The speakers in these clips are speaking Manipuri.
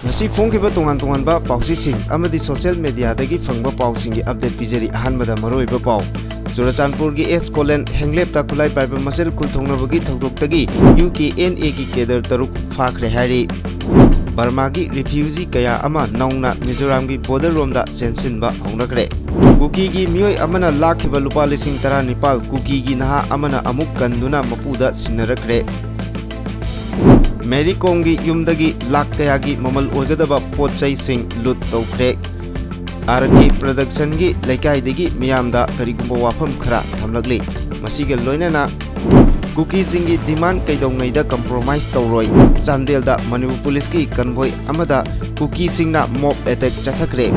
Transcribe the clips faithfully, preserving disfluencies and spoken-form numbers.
ꯉꯁꯤ ꯐꯣꯡꯈꯤꯕ ꯇꯣꯉꯥꯟ ꯇꯣꯉꯥꯟꯕ ꯄꯥꯎꯆꯦꯁꯤꯡ ꯑꯃꯗꯤ social mediaꯗꯒꯤ ꯐꯪꯕ ꯄꯥꯎꯁꯤꯡꯒꯤ update ꯄꯤꯖꯔꯤ꯫ ꯑꯍꯥꯟꯕꯗ ꯃꯔꯨꯑꯣꯏꯕ ꯄꯥꯎ꯫ ꯆꯨꯔꯆꯥꯟꯄꯨꯔꯒꯤ ꯑꯦꯁ ꯀꯣꯂꯦꯟ ꯍꯦꯡꯂꯦꯞꯇ ꯈꯨꯠꯂꯥꯏ ꯄꯥꯏꯕ ꯃꯁꯦꯜ ꯈꯨꯜ ꯊꯣꯡꯅꯕꯒꯤ ꯊꯧꯗꯣꯛꯇꯒꯤ ꯌꯨ ꯀꯦ ꯑꯦꯟ ꯑꯦꯒꯤ cadre ꯇꯔꯨꯛ ꯐꯥꯈ꯭ꯔꯦ ꯍꯥꯏꯔꯤ꯫ ꯕꯔꯃꯥꯒꯤ refugee ꯀꯌꯥ ꯑꯃ ꯅꯧꯅ ꯃꯤꯖꯣꯔꯥꯝꯒꯤ border ꯔꯣꯝꯗ ꯆꯦꯟꯁꯤꯟꯕ ꯍꯧꯅꯈ꯭ꯔꯦ꯫ ꯀꯨꯀꯤꯒꯤ ꯃꯤꯑꯣꯏ ꯑꯃꯅ ꯂꯥꯛꯈꯤꯕ ꯂꯨꯄꯥ ꯂꯤꯁꯤꯡ ꯇꯔꯥꯅꯤꯄꯥꯜ ꯀꯨꯀꯤꯒꯤ ꯅꯍꯥ ꯑꯃꯅ ꯑꯃꯨꯛ ꯀꯟꯗꯨꯅ ꯃꯄꯨꯗ ꯁꯤꯟꯅꯔꯛꯈ꯭ꯔꯦ꯫ ꯃꯦꯔꯤ ꯀꯣꯝꯒꯤ ꯌꯨꯝꯗꯒꯤ ꯂꯥꯈ ꯀꯌꯥꯒꯤ ꯃꯃꯜ ꯑꯣꯏꯒꯗꯕ ꯄꯣꯠ ꯆꯩꯁꯤꯡ ꯂꯨꯠ ꯇꯧꯈ꯭ꯔꯦ꯫ ꯑꯥꯔ ꯀꯦ ꯄ꯭ꯔꯗꯛꯁꯟꯒꯤ ꯂꯩꯀꯥꯏꯗꯒꯤ ꯃꯤꯌꯥꯝꯗ ꯀꯔꯤꯒꯨꯝꯕ ꯋꯥꯐꯝ ꯈꯔ ꯊꯝꯂꯛꯂꯤ꯫ ꯃꯁꯤꯒ ꯂꯣꯏꯅꯅ ꯀꯨꯀꯤꯁꯤꯡꯒꯤ demand ꯀꯩꯗꯧꯉꯩꯗ compromise ꯇꯧꯔꯣꯏ꯫ ꯆꯥꯟꯗꯦꯜꯗ ꯃꯅꯤꯄꯨꯔ ꯄꯨꯂꯤꯁꯀꯤ convoy ꯑꯃꯗ ꯀꯨꯀꯤꯁꯤꯡꯅ mob attack ꯆꯠꯊꯈ꯭ꯔꯦ꯫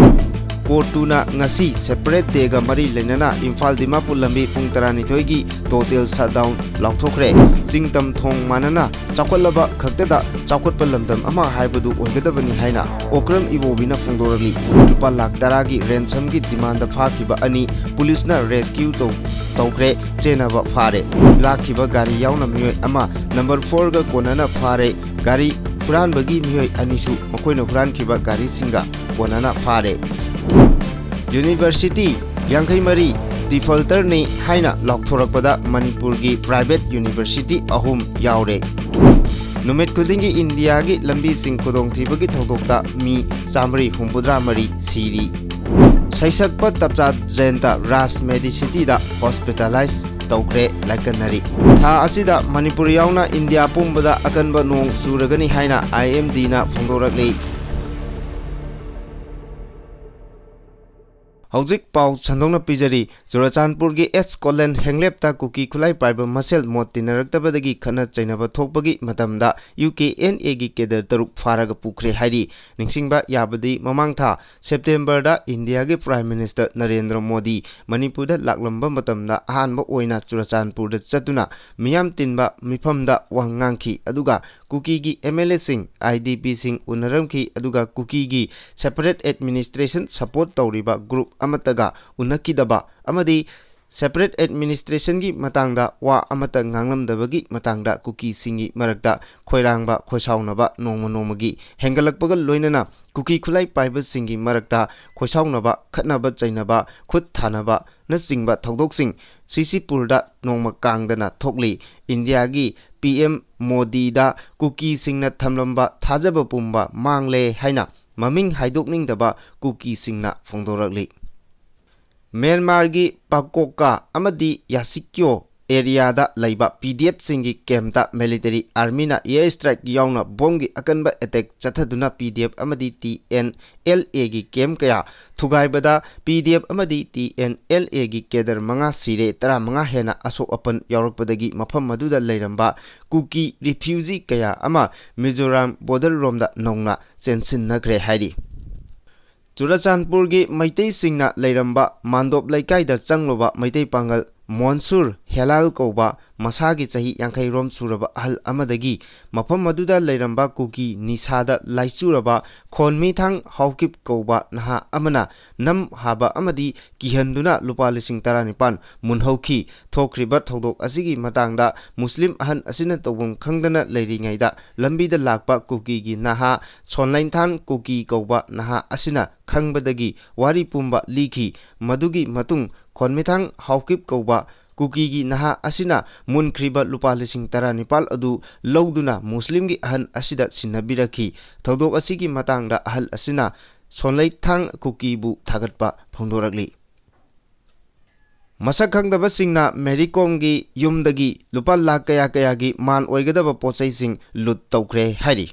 ꯀꯣꯔꯠꯇꯨꯅ ꯉꯁꯤ separate dayꯒ ꯃꯔꯤ ꯂꯩꯅꯅ ꯏꯝꯐꯥꯜ ꯗꯤꯃꯥꯄꯨꯔ ꯂꯝꯕꯤ ꯄꯨꯡ ꯇꯔꯥꯅꯤꯊꯣꯏꯒꯤ total shutdown ꯂꯥꯎꯊꯣꯛꯈ꯭ꯔꯦ꯫ ꯆꯤꯡ ꯇꯝ ꯊꯣꯡ ꯃꯥꯟꯅꯅ ꯆꯥꯎꯈꯠꯂꯕ ꯈꯛꯇꯗ ꯆꯥꯎꯈꯠꯄ ꯂꯝꯗꯝ ꯑꯃ ꯍꯥꯏꯕꯗꯨ ꯑꯣꯏꯒꯗꯕꯅꯤ ꯍꯥꯏꯅ ꯑꯣꯀ꯭ꯔꯝ ꯏꯕꯣꯕꯤꯅ ꯐꯣꯡꯗꯣꯔꯛꯂꯤ꯫ ꯂꯨꯄꯥ ꯂꯥꯈ ꯇꯔꯥꯒꯤ ransomꯒꯤ demandꯗ ꯐꯥꯈꯤꯕ ꯑꯅꯤ ꯄꯨꯂꯤꯁꯅ rescue ꯇꯧ-, ꯇꯧꯈ꯭ꯔꯦ, ꯆꯦꯟꯅꯕ ꯐꯥꯔꯦ꯫ ꯂꯥꯛꯈꯤꯕ ꯒꯥꯔꯤ ꯌꯥꯎꯅ ꯃꯤꯑꯣꯏ ꯑꯃ number fourꯒ ꯀꯣꯟꯅꯅ ꯐꯥꯔꯦ꯫ ꯒꯥꯔꯤ ꯍꯨꯔꯥꯟꯕꯒꯤ ꯃꯤꯑꯣꯏ ꯑꯅꯤꯁꯨ ꯃꯈꯣꯏꯅ ꯍꯨꯔꯥꯟꯈꯤꯕ ꯒꯥꯔꯤꯁꯤꯡꯒ ꯀꯣꯟꯅꯅ ꯐꯥꯔꯦ꯫ University ꯌꯥꯡꯈꯩ ꯃꯔꯤ defaulterꯅꯤ ꯍꯥꯏꯅ ꯂꯥꯎꯊꯣꯔꯛꯄꯗ ꯃꯅꯤꯄꯨꯔꯒꯤ private university ꯑꯍꯨꯝ ꯌꯥꯎꯔꯦ꯫ ꯅꯨꯃꯤꯠ ꯈꯨꯗꯤꯡꯒꯤ ꯏꯟꯗꯤꯌꯥꯒꯤ ꯂꯝꯕꯤꯁꯤꯡ ꯈꯨꯗꯣꯡꯊꯤꯕꯒꯤ ꯊꯧꯗꯣꯛꯇ ꯃꯤ ꯆꯥꯃꯔꯤ ꯍꯨꯝꯐꯨꯇꯔꯥ ꯃꯔꯤ ꯁꯤꯔꯤ꯫ ꯁꯩꯁꯛꯄ ꯇꯞꯆꯥ ꯖꯌꯟꯇ ꯔꯥꯖ ꯃꯦꯗꯤꯁꯤꯇꯤꯗ hospitalize ꯇꯧꯈ꯭ꯔꯦ, ꯂꯥꯏꯀꯠꯅꯔꯤ꯫ ꯊꯥ ꯑꯁꯤꯗ ꯃꯅꯤꯄꯨꯔ ꯌꯥꯎꯅ ꯏꯟꯗꯤꯌꯥ ꯄꯨꯝꯕꯗ ꯑꯀꯟꯕ ꯅꯣꯡ ꯆꯨꯔꯒꯅꯤ ꯍꯥꯏꯅ IMDꯅ ꯐꯣꯡꯗꯣꯔꯛꯂꯤ꯫ ꯍꯧꯖꯤꯛ ꯄꯥꯎ ꯁꯟꯗꯣꯛꯅ ꯄꯤꯖꯔꯤ꯫ ꯆꯨꯔꯆꯥꯟꯄꯨꯔꯒꯤ ꯑꯦꯁ ꯀꯣꯂꯦꯟ ꯍꯦꯡꯂꯦꯞꯇ ꯀꯨꯀꯤ ꯈꯨꯠꯂꯥꯏ ꯄꯥꯏꯕ ꯃꯁꯦꯜ ꯃꯣꯠ ꯇꯤꯟꯅꯔꯛꯇꯕꯗꯒꯤ ꯈꯠꯅ ꯆꯩꯅꯕ ꯊꯣꯛꯄꯒꯤ ꯃꯇꯝꯗ ꯌꯨ ꯀꯦ ꯑꯦꯟ ꯑꯦꯒꯤ cadre ꯇꯔꯨꯛ ꯐꯥꯔꯒ ꯄꯨꯈ꯭ꯔꯦ ꯍꯥꯏꯔꯤ꯫ ꯅꯤꯡꯁꯤꯡꯕ ꯌꯥꯕꯗꯤ ꯃꯃꯥꯡ ꯊꯥ ꯁꯦꯞꯇꯦꯝꯕꯔꯗ ꯏꯟꯗꯤꯌꯥꯒꯤ Prime Minister ꯅꯔꯦꯟꯗ꯭ꯔ ꯃꯣꯗꯤ ꯃꯅꯤꯄꯨꯔꯗ ꯂꯥꯛꯂꯝꯕ ꯃꯇꯝꯗ ꯑꯍꯥꯟꯕ ꯑꯣꯏꯅ ꯆꯨꯔꯆꯥꯟꯄꯨꯔꯗ ꯆꯠꯇꯨꯅ ꯃꯤꯌꯥꯝ ꯇꯤꯟꯕ ꯃꯤꯐꯝꯗ ꯋꯥ ꯉꯥꯡꯈꯤ꯫ ꯑꯗꯨꯒ ꯀꯨꯀꯤꯒꯤ MLAꯁꯤꯡ, IDPꯁꯤꯡ ꯎꯅꯔꯝꯈꯤ꯫ ꯑꯗꯨꯒ ꯀꯨꯀꯤꯒꯤ separate administration support ꯇꯧꯔꯤꯕ group ꯑꯃꯠꯇꯒ ꯎꯅꯈꯤꯗꯕ ꯑꯃꯗꯤ Separate administrationꯒꯤ ꯃꯇꯥꯡꯗ ꯋꯥ ꯑꯃꯠꯇ ꯉꯥꯡꯂꯝꯗꯕꯒꯤ ꯃꯇꯥꯡꯗ ꯀꯨꯀꯤꯁꯤꯡꯒꯤ ꯃꯔꯛꯇ ꯈꯣꯏꯔꯥꯡꯕ, ꯈꯣꯏꯁꯥꯎꯅꯕ ꯅꯣꯡꯃ ꯅꯣꯡꯃꯒꯤ ꯍꯦꯟꯒꯠꯂꯛꯄꯒ ꯂꯣꯏꯅꯅ ꯀꯨꯀꯤ ꯈꯨꯠꯂꯥꯏ ꯄꯥꯏꯕꯁꯤꯡꯒꯤ ꯃꯔꯛꯇ ꯈꯣꯏꯁꯥꯎꯅꯕ, ꯈꯠꯅꯕ ꯆꯩꯅꯕ, ꯈꯨꯠ ꯊꯥꯅꯕꯅꯆꯤꯡꯕ ꯊꯧꯗꯣꯛꯁꯤꯡ ꯁꯤꯁꯤꯄꯨꯔꯗ ꯅꯣꯡꯃ ꯀꯥꯡꯗꯅ ꯊꯣꯛꯂꯤ꯫ ꯏꯟꯗꯤꯌꯥꯒꯤ ꯄꯤ ꯑꯦꯝ ꯃꯣꯗꯤꯗ ꯀꯨꯀꯤꯁꯤꯡꯅ ꯊꯝꯂꯝꯕ ꯊꯥꯖꯕ ꯄꯨꯝꯕ ꯃꯥꯡꯂꯦ ꯍꯥꯏꯅ ꯃꯃꯤꯡ ꯍꯥꯏꯗꯣꯛꯅꯤꯡꯗꯕ ꯀꯨꯀꯤꯁꯤꯡꯅ ꯐꯣꯡꯗꯣꯔꯛꯂꯤ꯫ ꯃ꯭ꯌꯥꯟꯃꯥꯔꯒꯤ ꯄꯥꯀꯣꯀꯥ ꯑꯃꯗꯤ ꯌꯥꯁꯤꯀ꯭ꯌꯣ ꯑꯦꯔꯤꯌꯥꯗ ꯂꯩꯕ ꯄꯤ ꯗꯤ ꯑꯦꯐꯁꯤꯡꯒꯤ ꯀꯦꯝꯞꯇ ꯃꯤꯂꯤꯇꯔꯤ ꯑꯥꯔꯃꯤꯅ ꯑꯦꯌꯔ ꯁ꯭ꯇ꯭ꯔꯥꯏꯛ ꯌꯥꯎꯅ ꯕꯣꯝꯒꯤ ꯑꯀꯟꯕ ꯑꯦꯇꯦꯛ ꯆꯠꯊꯗꯨꯅ ꯄꯤ ꯗꯤ ꯑꯦꯐ ꯑꯃꯗꯤ ꯇꯤ ꯑꯦꯟ ꯑꯦꯜ ꯑꯦꯒꯤ ꯀꯦꯝꯞ ꯀꯌꯥ ꯊꯨꯒꯥꯏꯕꯗ ꯄꯤ ꯗꯤ ꯑꯦꯐ ꯑꯃꯗꯤ ꯇꯤ ꯑꯦꯟ ꯑꯦꯜ ꯑꯦꯒꯤ ꯀꯦꯗꯔ ꯃꯉꯥ ꯁꯤꯔꯦ, ꯇꯔꯥꯃꯉꯥ ꯍꯦꯟꯅ ꯑꯁꯣꯛ ꯑꯄꯟ ꯌꯥꯎꯔꯛꯄꯗꯒꯤ ꯃꯐꯝ ꯑꯗꯨꯗ ꯂꯩꯔꯝꯕ ꯀꯨꯀꯤ ꯔꯤꯐ꯭ꯌꯨꯖꯤ ꯀꯌꯥ ꯑꯃ ꯃꯤꯖꯣꯔꯥꯝ ꯕꯣꯔꯗꯔ ꯔꯣꯝꯗ ꯅꯧꯅ ꯆꯦꯟꯁꯤꯟꯅꯈ꯭ꯔꯦ ꯍꯥꯏꯔꯤ꯫ ꯆꯨꯔꯆꯥꯟꯄꯨꯔꯒꯤ ꯃꯩꯇꯩꯁꯤꯡꯅ ꯂꯩꯔꯝꯕ ꯃꯥꯟꯗꯣꯞ ꯂꯩꯀꯥꯏꯗ ꯆꯪꯂꯨꯕ ꯃꯩꯇꯩ ꯄꯥꯡꯒꯜ ꯃꯣꯟꯁꯨꯔ ꯍꯦꯂꯥꯜ ꯀꯧꯕ ꯃꯁꯥꯒꯤ ꯆꯍꯤ ꯌꯥꯡꯈꯩ ꯔꯣꯝ ꯁꯨꯔꯕ ꯑꯍꯜ ꯑꯃꯗꯒꯤ ꯃꯐꯝ ꯑꯗꯨꯗ ꯂꯩꯔꯝꯕ ꯀꯨꯀꯤ ꯅꯤꯁꯥꯗ ꯂꯥꯏꯆꯨꯔꯕ ꯈꯣꯟꯃꯤꯊꯥꯡ ꯍꯥꯎꯀꯤꯞ ꯀꯧꯕ ꯅꯍꯥ ꯑꯃꯅ ꯅꯝ ꯍꯥꯕ ꯑꯃꯗꯤ ꯀꯤꯍꯟꯗꯨꯅ ꯂꯨꯄꯥ ꯂꯤꯁꯤꯡ ꯇꯔꯥꯅꯤꯄꯥꯟ ꯃꯨꯟꯍꯧꯈꯤ꯫ ꯊꯣꯛꯈ꯭ꯔꯤꯕ ꯊꯧꯗꯣꯛ ꯑꯁꯤꯒꯤ ꯃꯇꯥꯡꯗ ꯃꯨꯁꯂꯤꯝ ꯑꯍꯟ ꯑꯁꯤꯅ ꯇꯧꯐꯝ ꯈꯪꯗꯅ ꯂꯩꯔꯤꯉꯩꯗ ꯂꯝꯕꯤꯗ ꯂꯥꯛꯄ ꯀꯨꯀꯤꯒꯤ ꯅꯍꯥ ꯁꯣꯟꯂꯩꯊꯥꯟ ꯀꯨꯀꯤ ꯀꯧꯕ ꯅꯍꯥ ꯑꯁꯤꯅ ꯈꯪꯕꯗꯒꯤ ꯋꯥꯔꯤ ꯄꯨꯝꯕ ꯂꯤꯈꯤ꯫ ꯃꯗꯨꯒꯤ ꯃꯇꯨꯡ ꯈꯣꯟꯃꯤꯊꯥꯡ ꯍꯥꯎꯀꯤꯞ ꯀꯧꯕ ꯀꯨꯀꯤꯒꯤ ꯅꯍꯥ ꯑꯁꯤꯅ ꯃꯨꯟꯈ꯭ꯔꯤꯕ ꯂꯨꯄꯥ ꯂꯤꯁꯤꯡ ꯇꯔꯥꯅꯤꯄꯥꯜ ꯑꯗꯨ ꯂꯧꯗꯨꯅ ꯃꯨꯁꯂꯤꯝꯒꯤ ꯑꯍꯟ ꯑꯁꯤꯗ ꯁꯤꯟꯅꯕꯤꯔꯛꯈꯤ꯫ ꯊꯧꯗꯣꯛ ꯑꯁꯤꯒꯤ ꯃꯇꯥꯡꯗ ꯑꯍꯜ ꯑꯁꯤꯅ ꯁꯣꯟꯂꯩꯊꯥꯡ ꯀꯨꯀꯤꯕꯨ ꯊꯥꯒꯠꯄ ꯐꯣꯡꯗꯣꯔꯛꯂꯤ꯫ ꯃꯁꯛ ꯈꯪꯗꯕꯁꯤꯡꯅ ꯃꯦꯔꯤ ꯀꯣꯝꯒꯤ ꯌꯨꯝꯗꯒꯤ ꯂꯨꯄꯥ ꯂꯥꯈ ꯀꯌꯥ ꯀꯌꯥꯒꯤ ꯃꯥꯟ ꯑꯣꯏꯒꯗꯕ ꯄꯣꯠꯆꯩꯁꯤꯡ ꯂꯨꯠ ꯇꯧꯈ꯭ꯔꯦ ꯍꯥꯏꯔꯤ꯫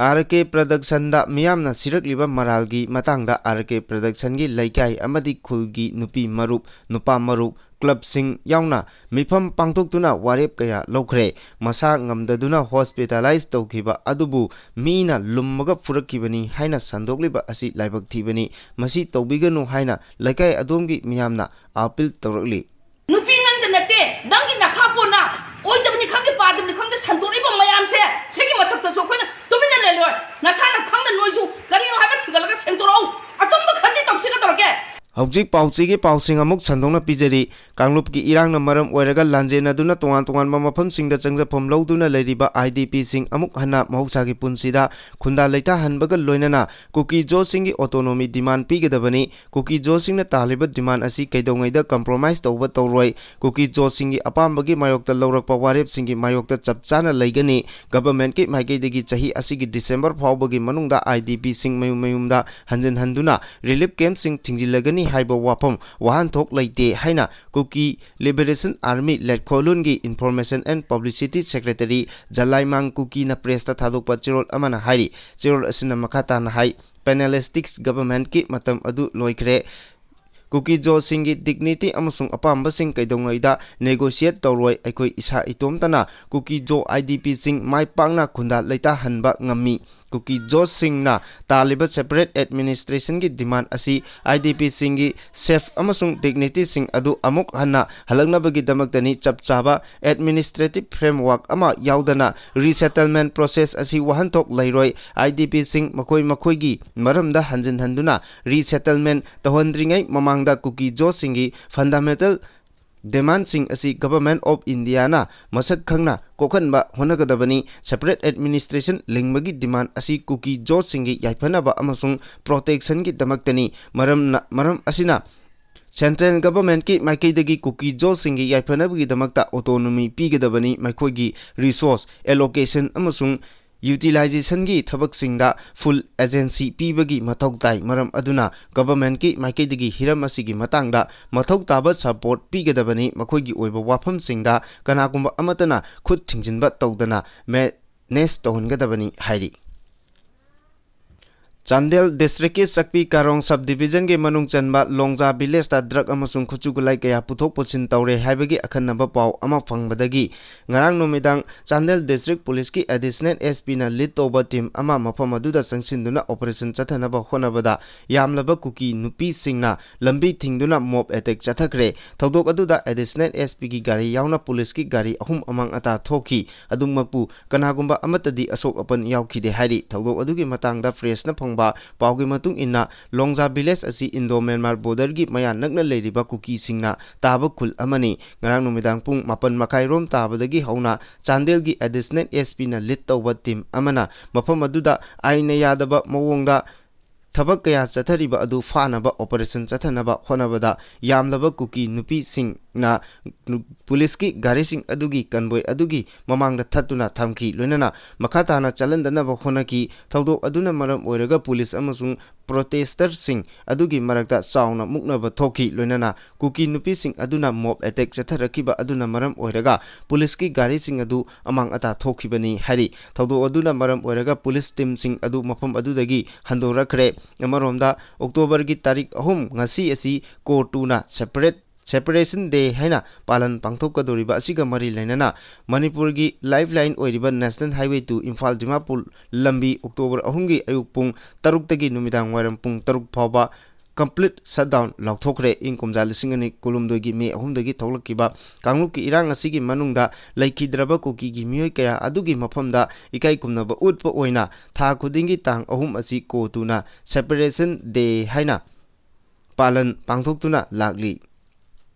ꯑꯥꯔ ꯀꯦ ꯄ꯭ꯔꯗꯛꯁꯟꯗ ꯃꯤꯌꯥꯝꯅ ꯁꯤꯔꯛꯂꯤꯕ ꯃꯔꯥꯜꯒꯤ ꯃꯇꯥꯡꯗ ꯑꯥꯔ ꯀꯦ ꯄ꯭ꯔꯗꯛꯁꯟꯒꯤ ꯂꯩꯀꯥꯏ ꯑꯃꯗꯤ ꯈꯨꯜꯒꯤ ꯅꯨꯄꯤ ꯃꯔꯨꯞ, ꯅꯨꯄꯥ ꯃꯔꯨꯞ, ꯀ꯭ꯂꯕꯁꯤꯡ ꯌꯥꯎꯅ ꯃꯤꯐꯝ ꯄꯥꯡꯊꯣꯛꯇꯨꯅ ꯋꯥꯔꯦꯞ ꯀꯌꯥ ꯂꯧꯈ꯭ꯔꯦ꯫ ꯃꯁꯥ ꯉꯝꯗꯗꯨꯅ ꯍꯣꯁꯄꯤꯇꯥꯂꯥꯏꯖ ꯇꯧꯈꯤꯕ ꯑꯗꯨꯕꯨ ꯃꯤꯅ ꯂꯨꯝꯃꯒ ꯐꯨꯔꯛꯈꯤꯕꯅꯤ ꯍꯥꯏꯅ ꯁꯟꯗꯣꯛꯂꯤꯕ ꯑꯁꯤ ꯂꯥꯏꯕꯛ ꯊꯤꯕꯅꯤ꯫ ꯃꯁꯤ ꯇꯧꯕꯤꯒꯅꯨ ꯍꯥꯏꯅ ꯂꯩꯀꯥꯏ ꯑꯗꯣꯝꯒꯤ ꯃꯤꯌꯥꯝꯅ ꯑꯥꯄꯤꯜ ꯇꯧꯔꯛꯂꯤ꯫ ꯅꯨꯄꯤ ꯅꯪꯗ ꯅꯠꯇꯦ, ꯅꯪꯒꯤ ꯅꯈꯥ ꯄꯣꯟꯅ ꯑꯣꯏꯗꯕꯅꯤ ꯈꯪꯗꯦ, ꯄꯥꯗꯕꯅꯤ ꯈꯪꯗꯦ ꯁꯟꯗꯣꯔꯛꯏꯕ ꯃꯌꯥꯝꯁꯦ, ꯁꯤꯒꯤ ꯃꯊꯛꯇꯁꯨ ꯑꯩꯈꯣꯏꯅ ꯇꯨꯃꯤꯟꯅ ꯂꯩꯔꯣꯏ꯫ ꯅꯁꯥꯅ ꯈꯪꯅ ꯅꯣꯏꯁꯨ ꯀꯔꯤꯅꯣ ꯍꯥꯏꯕ ꯊꯤꯒꯠꯂꯒ ꯁꯦꯡꯗꯣꯔꯛꯎ꯫ ꯑꯆꯨꯝꯕ ꯈꯔꯗꯤ ꯇꯧꯁꯤ, ꯀꯩꯗꯧꯔꯒꯦ? ꯍꯧꯖꯤꯛ ꯄꯥꯎꯆꯦꯒꯤ ꯄꯥꯎꯁꯤꯡ ꯑꯃꯨꯛ ꯁꯟꯗꯣꯛꯅ ꯄꯤꯖꯔꯤ꯫ ꯀꯥꯡꯂꯨꯞꯀꯤ ꯏꯔꯥꯡꯅ ꯃꯔꯝ ꯑꯣꯏꯔꯒ ꯂꯥꯟꯖꯦꯟꯅꯗꯨꯅ ꯇꯣꯉꯥꯟ ꯇꯣꯉꯥꯟꯕ ꯃꯐꯝꯁꯤꯡꯗ ꯆꯪꯖꯐꯝ ꯂꯧꯗꯨꯅ ꯂꯩꯔꯤꯕ IDPꯁꯤꯡ ꯑꯃꯨꯛ ꯍꯟꯅ ꯃꯍꯧꯁꯥꯒꯤ ꯄꯨꯟꯁꯤꯗ ꯈꯨꯟꯗꯥ ꯂꯩꯇꯥꯍꯟꯕꯒ ꯂꯣꯏꯅꯅ ꯀꯨꯀꯤ ꯖꯣꯁꯤꯡꯒꯤ autonomy demand ꯄꯤꯒꯗꯕꯅꯤ꯫ ꯀꯨꯀꯤ ꯖꯣꯁꯤꯡꯅ ꯇꯥꯜꯂꯤꯕ demand ꯑꯁꯤ ꯀꯩꯗꯧꯉꯩꯗ compromise ꯇꯧꯕ ꯇꯧꯔꯣꯏ꯫ ꯀꯨꯀꯤ ꯖꯣꯁꯤꯡꯒꯤ ꯑꯄꯥꯝꯕꯒꯤ ꯃꯥꯌꯣꯛꯇ ꯂꯧꯔꯛꯄ ꯋꯥꯔꯦꯞꯁꯤꯡꯒꯤ ꯃꯥꯌꯣꯛꯇ ꯆꯞ ꯆꯥꯅ ꯂꯩꯒꯅꯤ꯫ Governmentꯀꯤ ꯃꯥꯏꯀꯩꯗꯒꯤ ꯆꯍꯤ ꯑꯁꯤꯒꯤ December ꯐꯥꯎꯕꯒꯤ ꯃꯅꯨꯡꯗ IDPꯁꯤꯡ ꯃꯌꯨꯝ ꯃꯌꯨꯝꯗ ꯍꯟꯖꯤꯟ ꯍꯟꯗꯨꯅ relief campꯁꯤꯡ ꯊꯤꯡꯖꯤꯜꯂꯒꯅꯤ ꯍꯥꯏꯕ ꯋꯥꯐꯝ ꯋꯥꯍꯟꯊꯣꯛ ꯂꯩꯇꯦ ꯍꯥꯏꯅ Kuki Liberation Army ꯂꯦꯠꯈꯣꯂꯨꯟꯒꯤ Information and Publicity Secretary ꯖꯂꯥꯏꯃꯥꯡ ꯀꯨꯀꯤꯅ pressꯇ ꯊꯥꯗꯣꯛꯄ ꯆꯦꯔꯣꯜ ꯑꯃꯅ ꯍꯥꯏꯔꯤ꯫ ꯆꯦꯔꯣꯜ ꯑꯁꯤꯅ ꯃꯈꯥ ꯇꯥꯅ ꯍꯥꯏ, Panellistics governmentꯀꯤ ꯃꯇꯝ ꯑꯗꯨ ꯂꯣꯏꯈ꯭ꯔꯦ꯫ ꯀꯨꯀꯤ ꯖꯣꯁꯤꯡꯒꯤ dignity ꯑꯃꯁꯨꯡ ꯑꯄꯥꯝꯕꯁꯤꯡ ꯀꯩꯗꯧꯉꯩꯗ negotiate ꯇꯧꯔꯣꯏ꯫ ꯑꯩꯈꯣꯏ ꯏꯁꯥ ꯏꯇꯣꯝꯇꯅ ꯀꯨꯀꯤ ꯖꯣ IDPꯁꯤꯡ ꯃꯥꯏ ꯄꯥꯛꯅ ꯈꯨꯟꯗꯥ ꯂꯩꯇꯥꯍꯟꯕ ꯉꯝꯃꯤ꯫ ꯀꯨꯀꯤ ꯖꯣꯁꯤꯡꯅ ꯇꯥꯜꯂꯤꯕ separate administrationꯒꯤ demand ꯑꯁꯤ IDPꯁꯤꯡꯒꯤ safe ꯑꯃꯁꯨꯡ dignityꯁꯤꯡ ꯑꯗꯨ ꯑꯃꯨꯛ ꯍꯟꯅ ꯍꯜꯂꯛꯅꯕꯒꯤꯗꯃꯛꯇꯅꯤ꯫ ꯆꯞ ꯆꯥꯕ administrative framework ꯑꯃ ꯌꯥꯎꯗꯅ resettlement process ꯑꯁꯤ ꯋꯥꯍꯟꯊꯣꯛ ꯂꯩꯔꯣꯏ꯫ IDPꯁꯤꯡ ꯃꯈꯣꯏ ꯃꯈꯣꯏꯒꯤ ꯃꯔꯝꯗ ꯍꯟꯖꯤꯟ ꯍꯟꯗꯨꯅ resettlement ꯇꯧꯍꯟꯗ꯭ꯔꯤꯉꯩ ꯃꯃꯥꯡꯗ ꯀꯨꯀꯤ ꯖꯣꯁꯤꯡꯒꯤ fundamental demandꯁꯤꯡ ꯑꯁꯤ Government of Indiaꯅ ꯃꯁꯛ ꯈꯪꯅ ꯀꯣꯛꯍꯟꯕ ꯍꯣꯠꯅꯒꯗꯕꯅꯤ꯫ Separate administration ꯂꯤꯡꯕꯒꯤ demand ꯑꯁꯤ ꯀꯨꯀꯤ ꯖꯣꯁꯤꯡꯒꯤ ꯌꯥꯏꯐꯅꯕ ꯑꯃꯁꯨꯡ protectionꯒꯤꯗꯃꯛꯇꯅꯤ꯫ ꯃꯔꯝꯅ, ꯃꯔꯝ ꯑꯁꯤꯅ central governmentꯀꯤ ꯃꯥꯏꯀꯩꯗꯒꯤ ꯀꯨꯀꯤ ꯖꯣꯁꯤꯡꯒꯤ ꯌꯥꯏꯐꯅꯕꯒꯤꯗꯃꯛꯇ autonomy ꯄꯤꯒꯗꯕꯅꯤ꯫ ꯃꯈꯣꯏꯒꯤ resource allocation ꯑꯃꯁꯨꯡ utilizationꯒꯤ ꯊꯕꯛꯁꯤꯡꯗ full agency ꯄꯤꯕꯒꯤ ꯃꯊꯧ ꯇꯥꯏ꯫ ꯃꯔꯝ ꯑꯗꯨꯅ governmentꯀꯤ ꯃꯥꯏꯀꯩꯗꯒꯤ ꯍꯤꯔꯝ ꯑꯁꯤꯒꯤ ꯃꯇꯥꯡꯗ ꯃꯊꯧ ꯇꯥꯕ support ꯄꯤꯒꯗꯕꯅꯤ꯫ ꯃꯈꯣꯏꯒꯤ ꯑꯣꯏꯕ ꯋꯥꯐꯝꯁꯤꯡꯗ ꯀꯅꯥꯒꯨꯝꯕ ꯑꯃꯠꯇꯅ ꯈꯨꯠ ꯊꯤꯡꯖꯤꯟꯕ ꯇꯧꯗꯅ manage ꯇꯧꯍꯟꯒꯗꯕꯅꯤ ꯍꯥꯏꯔꯤ꯫ ꯆꯥꯟꯗꯦꯜ districtꯀꯤ ꯆꯛꯄꯤ ꯀꯥꯔꯣꯡ sub divisionꯒꯤ ꯃꯅꯨꯡ ꯆꯟꯕ ꯂꯣꯡꯖꯥ villageꯇ drug ꯑꯃꯁꯨꯡ ꯈꯨꯠꯁꯨ ꯈꯨꯠꯂꯥꯏ ꯀꯌꯥ ꯄꯨꯊꯣꯛ ꯄꯨꯁꯤꯟ ꯇꯧꯔꯦ ꯍꯥꯏꯕꯒꯤ ꯑꯈꯟꯅꯕ ꯄꯥꯎ ꯑꯃ ꯐꯪꯕꯗꯒꯤ ꯉꯔꯥꯡ ꯅꯨꯃꯤꯗꯥꯡ ꯆꯥꯟꯗꯦꯜ district policeꯀꯤ additional SPꯅ lead ꯇꯧꯕ team ꯑꯃ ꯃꯐꯝ ꯑꯗꯨꯗ ꯆꯪꯁꯤꯟꯗꯨꯅ operation ꯆꯠꯊꯅꯕ ꯍꯣꯠꯅꯕꯗ ꯌꯥꯝꯂꯕ ꯀꯨꯀꯤ ꯅꯨꯄꯤꯁꯤꯡꯅ ꯂꯝꯕꯤ ꯊꯤꯡꯗꯨꯅ mob attack ꯆꯠꯊꯈ꯭ꯔꯦ꯫ ꯊꯧꯗꯣꯛ ꯑꯗꯨꯗ additional SPꯒꯤ ꯒꯥꯔꯤ ꯌꯥꯎꯅ policeꯀꯤ ꯒꯥꯔꯤ ꯑꯍꯨꯝ ꯑꯃꯥꯡ ꯑꯇꯥ ꯊꯣꯛꯈꯤ꯫ ꯑꯗꯨꯃꯛꯄꯨ ꯀꯅꯥꯒꯨꯝꯕ ꯑꯃꯠꯇꯗꯤ ꯑꯁꯣꯛ ꯑꯄꯟ ꯌꯥꯎꯈꯤꯗꯦ ꯍꯥꯏꯔꯤ꯫ ꯊꯧꯗꯣꯛ ꯑꯗꯨꯒꯤ ꯃꯇꯥꯡꯗ pressꯅ ꯐꯪꯕ ꯐꯪꯕ ꯄꯥꯎꯒꯤ ꯃꯇꯨꯡ ꯏꯟꯅ, ꯂꯣꯡꯖꯥ ꯚꯤꯂꯦꯖ ꯑꯁꯤ ꯏꯟꯗꯣ ꯃ꯭ꯌꯥꯟꯃꯥꯔ ꯕꯣꯔꯗꯔꯒꯤ ꯃꯌꯥ ꯅꯛꯅ ꯂꯩꯔꯤꯕ ꯀꯨꯀꯤꯁꯤꯡꯅ ꯇꯥꯕ ꯈꯨꯜ ꯑꯃꯅꯤ꯫ ꯉꯔꯥꯡ ꯅꯨꯃꯤꯗꯥꯡ ꯄꯨꯡ ꯃꯥꯄꯟ ꯃꯈꯥꯏ ꯔꯣꯝ ꯇꯥꯕꯗꯒꯤ ꯍꯧꯅ ꯆꯥꯟꯗꯦꯜꯒꯤ ꯑꯦꯗꯤꯁꯅꯦꯜ ꯑꯦꯁ ꯄꯤꯅ ꯂꯤꯗ ꯇꯧꯕ ꯇꯤꯝ ꯑꯃꯅ ꯃꯐꯝ ꯑꯗꯨꯗ ꯑꯥꯏꯟꯅ ꯌꯥꯗꯕ ꯃꯑꯣꯡꯗ ꯊꯕꯛ ꯀꯌꯥ ꯆꯠꯊꯔꯤꯕ ꯑꯗꯨ ꯐꯥꯅꯕ ꯑꯣꯄꯔꯦꯁꯟ ꯆꯠꯊꯅꯕ ꯍꯣꯠꯅꯕꯗ, ꯌꯥꯝꯂꯕ ꯀꯨꯀꯤ ꯅꯨꯄꯤꯁꯤꯡꯅ ꯄꯨꯂꯤꯁꯀꯤ ꯒꯥꯔꯤꯁꯤꯡ ꯑꯗꯨꯒꯤ ꯀꯟꯚꯣꯏ ꯑꯗꯨꯒꯤ ꯃꯃꯥꯡꯗ ꯊꯠꯇꯨꯅ ꯊꯝꯈꯤ꯫ ꯂꯣꯏꯅꯅ ꯃꯈꯥ ꯇꯥꯅ ꯆꯠꯍꯟꯗꯅꯕ ꯍꯣꯠꯅꯈꯤ꯫ ꯊꯧꯗꯣꯛ ꯑꯗꯨꯅ ꯃꯔꯝ ꯑꯣꯏꯔꯒ ꯄꯨꯂꯤꯁ ꯑꯃꯁꯨꯡ ꯄ꯭ꯔꯣꯇꯦꯁꯇꯔꯁꯤꯡ ꯑꯗꯨꯒꯤ ꯃꯔꯛꯇ ꯆꯥꯎꯅ ꯃꯨꯛꯅꯕ ꯊꯣꯛꯈꯤ꯫ ꯂꯣꯏꯅꯅ ꯀꯨꯀꯤ ꯅꯨꯄꯤꯁꯤꯡ ꯑꯗꯨꯅ ꯃꯣꯕ ꯑꯦꯇꯦꯛ ꯆꯠꯊꯔꯛꯈꯤꯕ ꯑꯗꯨꯅ ꯃꯔꯝ ꯑꯣꯏꯔꯒ ꯄꯨꯂꯤꯁꯀꯤ ꯒꯥꯔꯤꯁꯤꯡ ꯑꯗꯨ ꯑꯃꯥꯡ ꯑꯇꯥ ꯊꯣꯛꯈꯤꯕꯅꯤ ꯍꯥꯏꯔꯤ꯫ ꯊꯧꯗꯣꯛ ꯑꯗꯨꯅ ꯃꯔꯝ ꯑꯣꯏꯔꯒ ꯄꯨꯂꯤꯁ ꯇꯤꯝꯁꯤꯡ ꯑꯗꯨ ꯃꯐꯝ ꯑꯗꯨꯗꯒꯤ ꯍꯟꯗꯣꯔꯛꯈ꯭ꯔꯦ꯫ ꯑꯃꯔꯣꯝꯗ, ꯑꯣꯛꯇꯣꯕꯔꯒꯤ ꯇꯥꯔꯤꯛ ꯑꯍꯨꯝ, ꯉꯁꯤ ꯑꯁꯤ ꯀꯣꯔ ꯇꯨꯅ ꯁꯦꯄꯔꯦꯠ, ꯁꯦꯄꯔꯦꯁꯟ ꯗꯦ ꯍꯥꯏꯅ ꯄꯥꯂꯟ ꯄꯥꯡꯊꯣꯛꯀꯗꯧꯔꯤꯕ ꯑꯁꯤꯒ ꯃꯔꯤ ꯂꯩꯅꯅ ꯃꯅꯤꯄꯨꯔꯒꯤ ꯂꯥꯏꯐ ꯂꯥꯏꯟ ꯑꯣꯏꯔꯤꯕ national highway two Imphal Dimapur ꯂꯝꯕꯤ ꯑꯣꯛꯇꯣꯕꯔ ꯑꯍꯨꯝꯒꯤ ꯑꯌꯨꯛ ꯄꯨꯡ ꯇꯔꯨꯛꯇꯒꯤ ꯅꯨꯃꯤꯗꯥꯡ ꯋꯥꯏꯔꯝ ꯄꯨꯡ ꯇꯔꯨꯛ ꯐꯥꯎꯕ ꯀꯝꯄ꯭ꯂꯤꯠ ꯁꯠꯗꯥꯎꯟ ꯂꯥꯎꯊꯣꯛꯈ꯭ꯔꯦ꯫ ꯏꯪ ꯀꯨꯝꯖꯥ ꯂꯤꯁꯤꯡ ꯑꯅꯤ ꯀꯨꯟꯍꯨꯝꯗꯣꯏꯒꯤ ꯃꯦ ꯑꯍꯨꯝꯗꯒꯤ ꯊꯣꯛꯂꯛꯈꯤꯕ ꯀꯥꯡꯂꯨꯞꯀꯤ ꯏꯔꯥꯡ ꯑꯁꯤꯒꯤ ꯃꯅꯨꯡꯗ ꯂꯩꯈꯤꯗ꯭ꯔꯕ ꯀꯨꯀꯤꯒꯤ ꯃꯤꯑꯣꯏ ꯀꯌꯥ ꯑꯗꯨꯒꯤ ꯃꯐꯝꯗ ꯏꯀꯥꯏ ꯈꯨꯝꯅꯕ ꯎꯠꯄ ꯑꯣꯏꯅ ꯊꯥ ꯈꯨꯗꯤꯡꯒꯤ ꯇꯥꯡ ꯑꯍꯨꯝ ꯑꯁꯤ ꯀꯣꯔ ꯇꯨꯅ ꯁꯦꯄꯔꯦꯁꯟ ꯗꯦ ꯍꯥꯏꯅ ꯄꯥꯂꯟ ꯄꯥꯡꯊꯣꯛꯇꯨꯅ ꯂꯥꯛꯂꯤ꯫